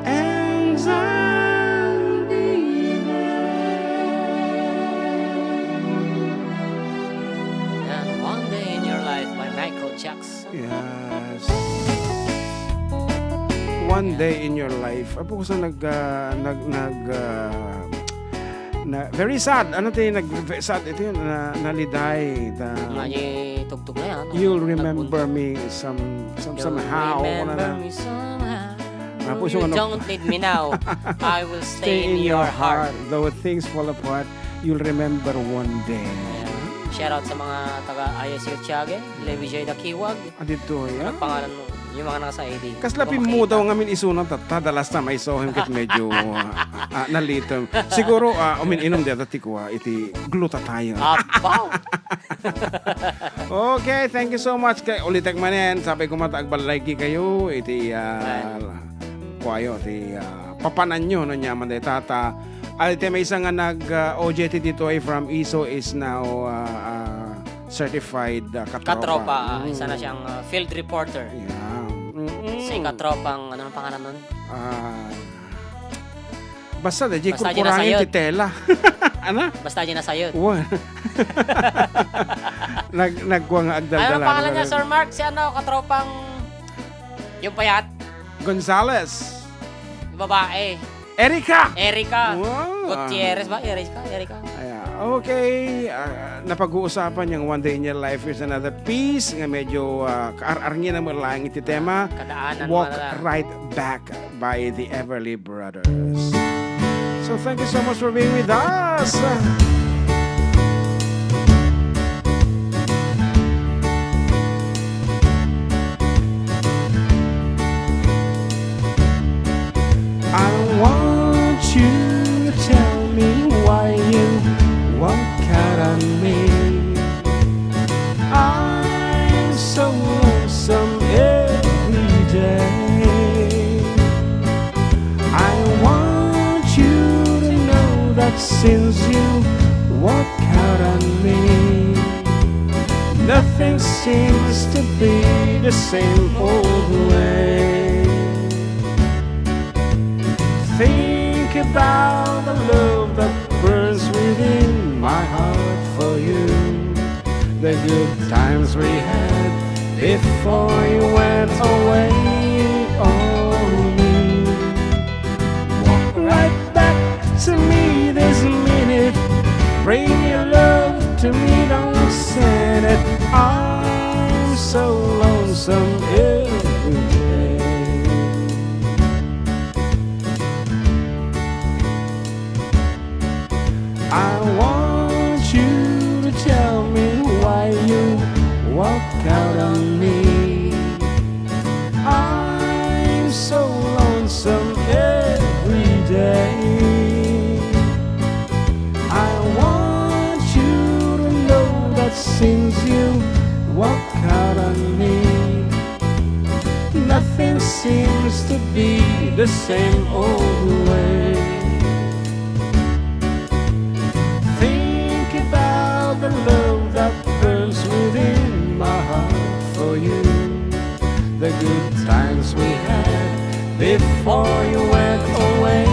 and I'll be there. And One Day in Your Life by Michael Jackson. Yes. One Day in Your Life. Apo, kasta nag, ah, nag, nag, ah, na, very sad. Ano ti nag, ve-, sad iti na, naliday. Ta, Nga, di tugtog na yan. You'll remember me some, some, You'll somehow. Remember Ano na? Me somehow. Tapos yung ano, don't need me now. I will stay in your heart. Though things fall apart, you'll remember one day. Ayan. Shout out sa mga taga I S U Tiague, Levi J. Dakiwag. Ah, dito, yan. Anong pangalan mo? Yung mga nasa A D. Kasla pimmudaw ngamin isuna, ta-, ta-, the last time I saw him, ket medyo, ah, ah, nalitom. Siguro, ah, umin-inom deta ti kua, iti glutathione. Abaw! Okay, thank you so much. Kay ulitek manen, sapay koma ta agballaygi kayo, iti, ah, kuayo, ti, ah, papananyo, no, nyaman deta ta. Ay, ti maysa nga nag, ah, O J T dito ay from Iso is now, ah, ah, certified, ah, katropa. Katropa, ah, isa na siyang, ah, field reporter. Yeah. Mm-mm. Si katropang, ano ang pangalan nun? Ah, basta, di, basta korkorangen ti tela. Ano? Basta di nasayot. Wa-, nag-, nagkuha nga agdaldala. Ano ang pangalan niya, Sir Mark? Si ano, katropang yung payat? Gonzales. Yung babae. Erica! Erica. Wow. Gutierrez ba? Erica? Erica. Ayan. Okay. Ah, napag-uusapan yung One Day in Your Life is Another Piece nga medyo, ah, kaar-arngi na mo laing iti tema. Kadaanan. Walk Right Back by the Everly Brothers. So thank you so much for being with us. I want you to tell me why you walk out on me. I'm so lonesome every day. I want you to know that since you walk out on me, nothing seems to be the same old way. Think about the love that burns within my heart for you. The good times we had before you went away. Oh, me. Walk right back to me this minute. Bring your love to me, don't send it. I'm so lonesome every day. I want you to tell me why you walk out on me. I'm so lonesome every day. I want you to know that since you walk out on me, nothing seems to be the same old way. Think about the love that burns within my heart for you. The good times we had before you went away.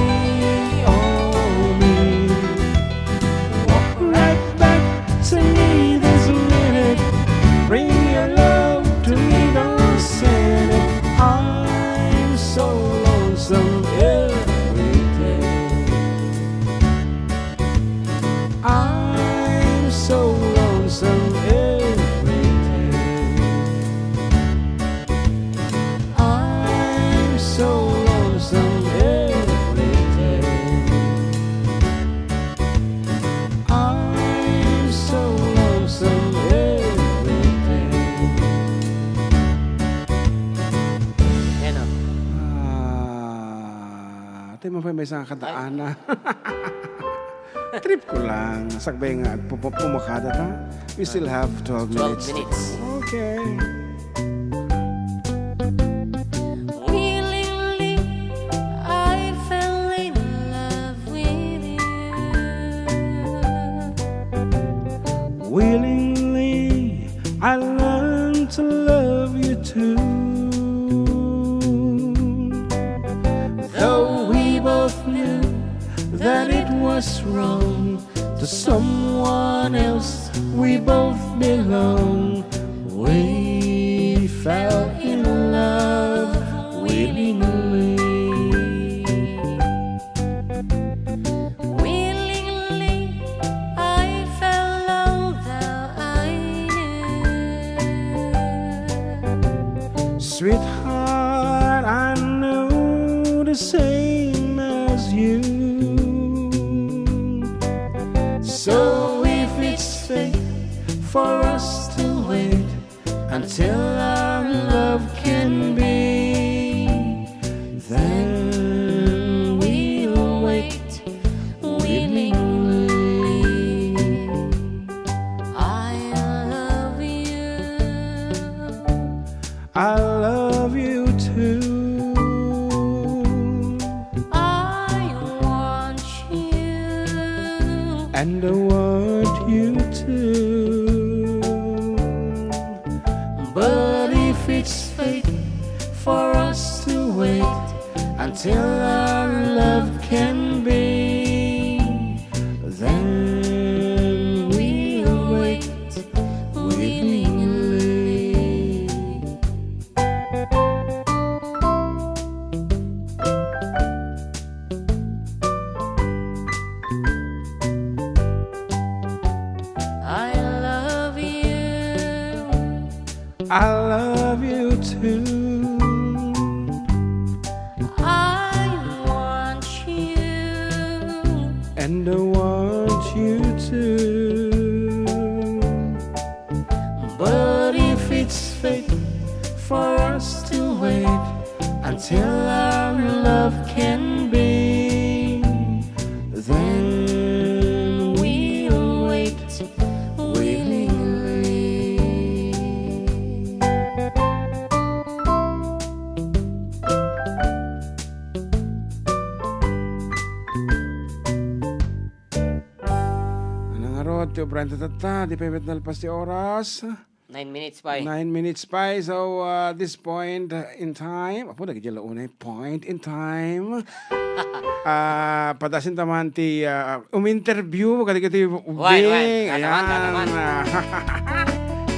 Oh, me. Walk right back to me this minute. Bring your love to me, don't send it. I'm so lonesome every day. I'm so lonesome every day. I'm so lonesome every day. I'm so lonesome every day. Ayan o. Ah, ito yung mga may isang kanta, Ana. Trip ko lang. Sakbay nga, pu-, pu-, pumakada ka. We still have twelve minutes. Twelve minutes. Okay. Willingly, I fell in love with you. Willingly, I learned to love you too. Though we both knew that it was wrong, to someone else we both belong. We fell in love willingly. Willingly, I fell, although I knew. Sweetheart, I know same as you. So if it's fate for us to wait until our love can be, then we'll wait willingly. I love you. I love you too. I want you. And I want you too. But if it's fate for us to wait until our love can be, then we'll wait willingly. I love you. I love you too. I want you. And I want you too. But if it's fate for us to wait until our love can be, then we'll wait willingly. Ano nga rod, ti ubrayan ta tatta, di pa met nalpas ti oras. Nine minutes pa eh. Nine minutes pa eh. So, uh, this point in time, apo, lagi dyan launay, point in time. Ah, padasin taman ti, ah, uminterview, kadagiti Why, why? Ubing. Nanaman, Ayan. nanaman. Ah,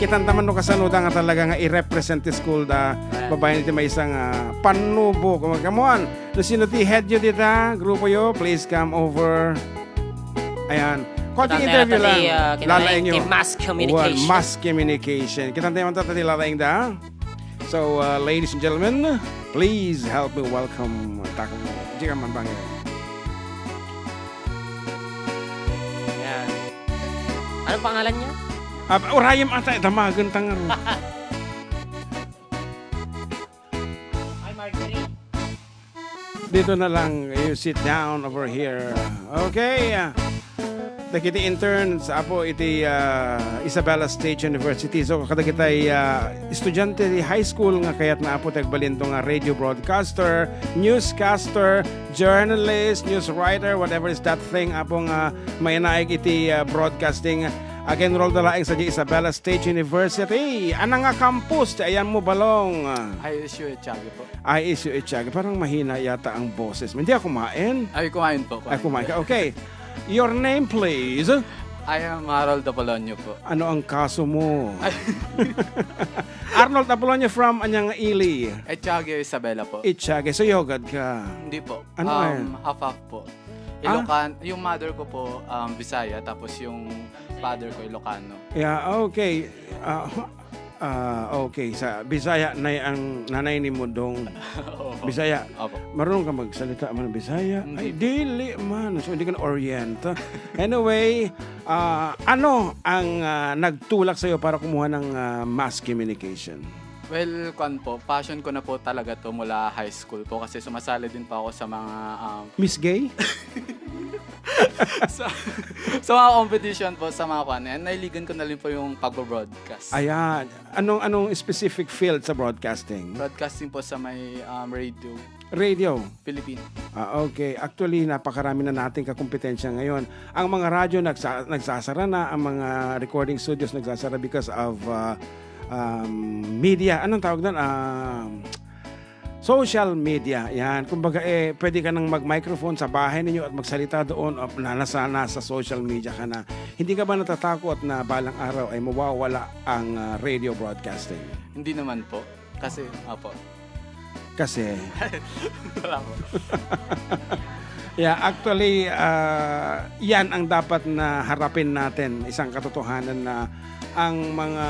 kitan taman no kasano da nga talaga nga i-represent ti school da. Ayan. Babaen iti maysa nga pannubo. Kung magkamuan, no sino ti head yo dita, grupo yo, please come over. Ayan. Konting Kitang interview tayo lang. ti, ah, kinalaing Lalaing ti nyo. mass communication. Well, mass communication. Kitang tayo man tayo ti lalaing da. So, uh, ladies and gentlemen, please help me welcome. Takam, di ka man bangin. Yan. Anong pangalan niya? Ah, urayem ata, damagan tangaro. Hi, Marjorie. Dito na lang, you sit down over here. Okay. Ah, dagiti interns, apo, iti, ah, Isabela State University. So, kadagitay, ah, estudiante ti high school nga kayat na, apo, ti agbalinto nga radio broadcaster, newscaster, journalist, news writer, whatever is that thing, apo, nga mainaig iti, ah, broadcasting. Ag-enroll da laeng sadiay Isabela State University. Ania nga campus ti ayanmo, Balong? I S U Echagi po. I S U Echagi. Parang mahina yata ang boses mo. Hindi ako kumain. Ay, kumain po, Ay, kumain. kumain ka. Okay. Your name, please? I am Harold Apolonio po. Ano ang kaso mo? Ay. Arnold Apolonio from ania nga ili? Echagi, Isabela po. Echagi. So, yogad ka? Hindi po. Ano Um, yan? half-half po. Ah? Ilocan-, yung mother ko po, um, Bisaya, tapos yung father ko, Ilocano. Yeah, okay. Ah, ah, okay. Sa Bisaya na ang nanay ni Mudong. Opo. Bisaya. Opo. Marunong ka magsalita man ng Bisaya? Hindi Ay, po. dili man. So, hindi ka na-orient. Anyway, ah, ano ang, ah, nagtulak sa'yo para kumuha ng, ah, mass communication? Well, kwan po, passion ko na po talaga to mula high school po kasi sumasali din po ako sa mga, um, Miss Gay? sa, sa mga competition po, sa mga kwan. And nailigan ko na rin po yung pagbo-broadcast. Ayan. Anong, anong specific field sa broadcasting? Broadcasting po sa may, um, radio. Radio? Philippine. Ah, okay. Actually, napakarami na nating kakumpetensya ngayon. Ang mga radyo nagsa-, nagsasara na, ang mga recording studios nagsasara because of, ah, um, media. Anong tawag doon? Ah, social media. Yan. Kumbaga, eh, pwede ka nang mag-microphone sa bahay ninyo at magsalita doon o na, nasa, nasa social media ka na. Hindi ka ba natatakot na balang araw ay mawawala ang, ah, radio broadcasting? Hindi naman po. Kasi, opo. Kasi? Wala po. Yeah, actually, ah, yan ang dapat na harapin natin, isang katotohanan na ang mga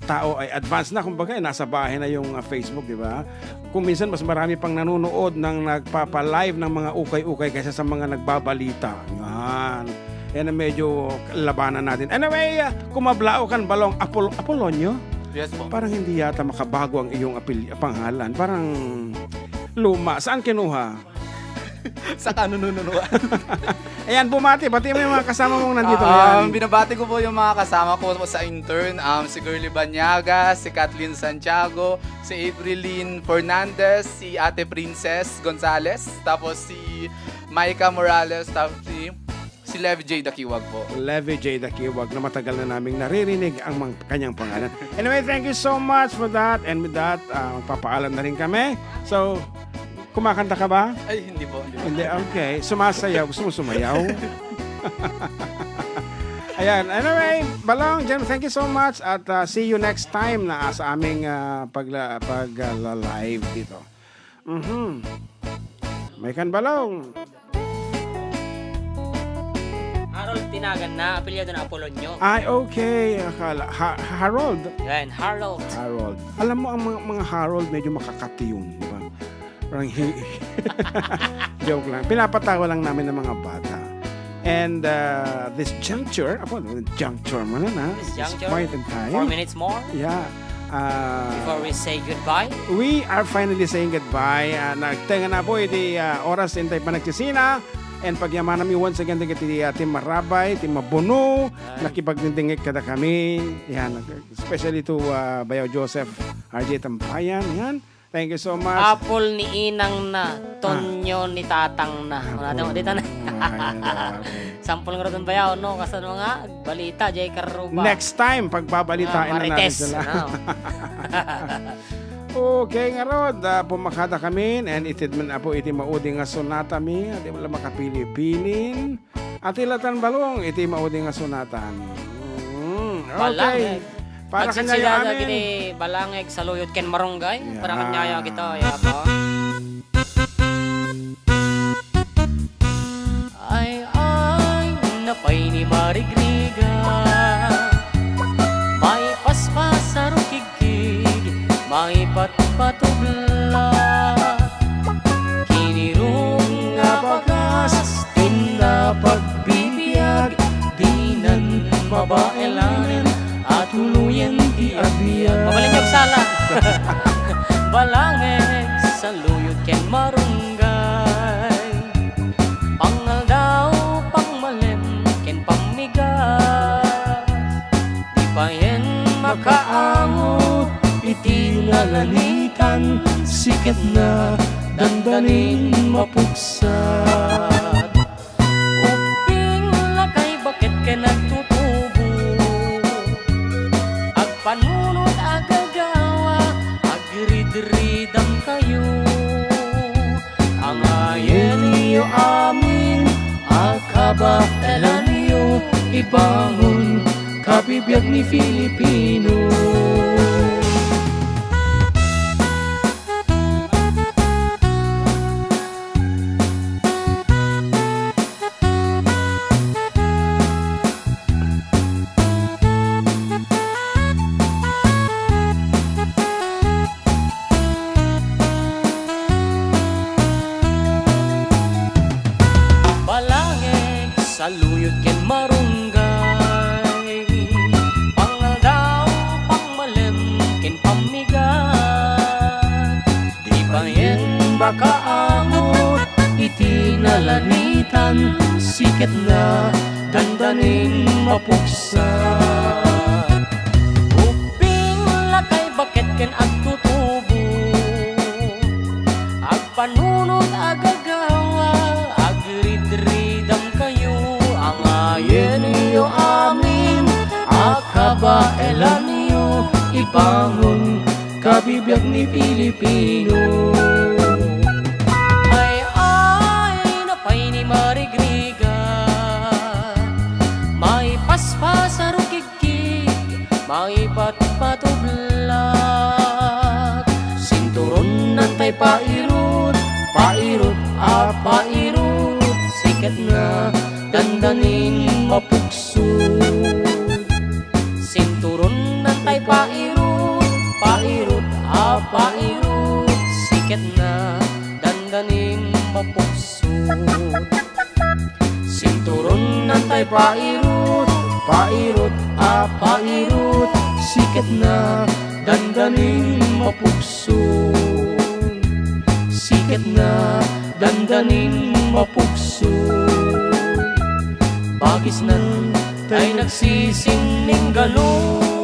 tao ay advance na, kumbaga, eh, nasa bahay na yung, ah, Facebook, di ba? Kung minsan, mas marami pang nanonood ng nagpapa-live ng mga ukay-ukay kaysa sa mga nagbabalita. Yan. Yan ang medyo labanan natin. Anyway, ah, kumablao kan Balong Apol-, Apolonio? Yes po. Parang hindi yata makabago ang iyong apel-, pangalan. Parang luma. Saan kinuha? Sa kanununuan. Ayan, bumati. Bati mo yung mga kasama mong nandito Ah, ngayon. Binabati ko po yung mga kasama ko po sa intern. Um, si Girly Banyaga, si Kathleen Santiago, si Aprilyn Fernandez, si Ate Princess Gonzalez, tapos si Micah Morales, tapos si, si Levy J Dakiwag po. Levy J Dakiwag, na matagal na naming naririnig ang mang-, kanyang pangalan. Anyway, thank you so much for that. And with that, ah, magpapaalam na rin kami. So, kumakanta ka ba? Ay, hindi po, hindi po. Hindi, okay. Sumasayaw. Gusto mo sumayaw? Ayan. Anyway, Balong, Jem, thank you so much. At, ah, see you next time na sa aming, ah, pagla-, pag, ah, la-, live dito. Mhm. May kan Balong. Harold Tinagan na, apelyido na Apolonio. Ay, okay. Akala, Ha-, Harold. Yan, Harold. Harold. Alam mo, ang mga, mga Harold, medyo makakatiyong, di ba? Parang hi-, joke lang. Pinapatawa lang namin ng mga bata. And, uh, this juncture, ako, juncture mo na na. This This juncture, point in time. Four minutes more. Yeah. Uh, Before we say goodbye. We are finally saying goodbye. Uh, nagtenga na po iti, uh, oras intay panagsisina. And pagyamanami once again dagiti, uh, Team Marabay, Team Mabuno, Ay. Nakipagdingdingit kada kami. Yan, especially to, uh, Bayaw Joseph, R J Tampayan. Yan. Thank you so much. Apol ni inang na, Ah. Tonyo ni tatang na. Apol. Wala tayo, dito na. Ay, grabe. Sampol nga rin ba yaw, no? Kasi mga balita, Jay Karuba. Next time, pagbabalitain Ah, na natin Marites, sila. Ano? Okay, nga rod, ah, pumakada kami, and itid man apo iti maudi nga sonata mi, adi wala makapili-pilin. Ati latan Balong, iti maudi nga sonatan. Mm, okay. Balangeg. Para kanyayo Pagsinsida amin. Dagiti balangeg, saluyot ken marunggay. Yeah. Para kanyayo kita, ya po. Ay, ay, napay ni Marigriga. Maipaspas a rukigkig, maipatpatubla. Kinirong nga bagas, tinna pagbibiag, dinan mabaelanen, a tuloyen ti agbiag. Mabalin yung sala. Balangeg, saluyot ken marunggay. Pangaldaw, pangmalem, ken pammigas. Di payen makaangot iti nalanitan, siketna dandanin mapuksat. Ubbing, lakay, baket ken agtutubo. Agpanunot a gagawa, agridridam kayo. Angayenyo amin a kabaelanyo, ibangon kabibiag ni Filipino. Balangeg, saluyot ken marunggay, pangaldaw, pangmalem, ken pammigat. Di payen makaangot iti nalanitan, siketna dandanin mapuksat. Ubbing, lakay, baket ken agtutubo, agpanunot a gagawa, agridridam kayo, angayenyo amin a kabaelanyo, ibangon kabibiag ni Filipino. Ay, ay, napay ni Marigriga, maipaspas a rukigkig, maipatpatublat. Sinturon nantay pairut, pairut a pairut. mapuksod. Sinturon nantay pairut, pairut a pairut, siketna dandanin mapuksod. Sinturon nantay pairut, pairut a pairut, siketna dandanin mapuksod. Siketna dandanin mapuksod. Bagisnan tay nagsisininggalon.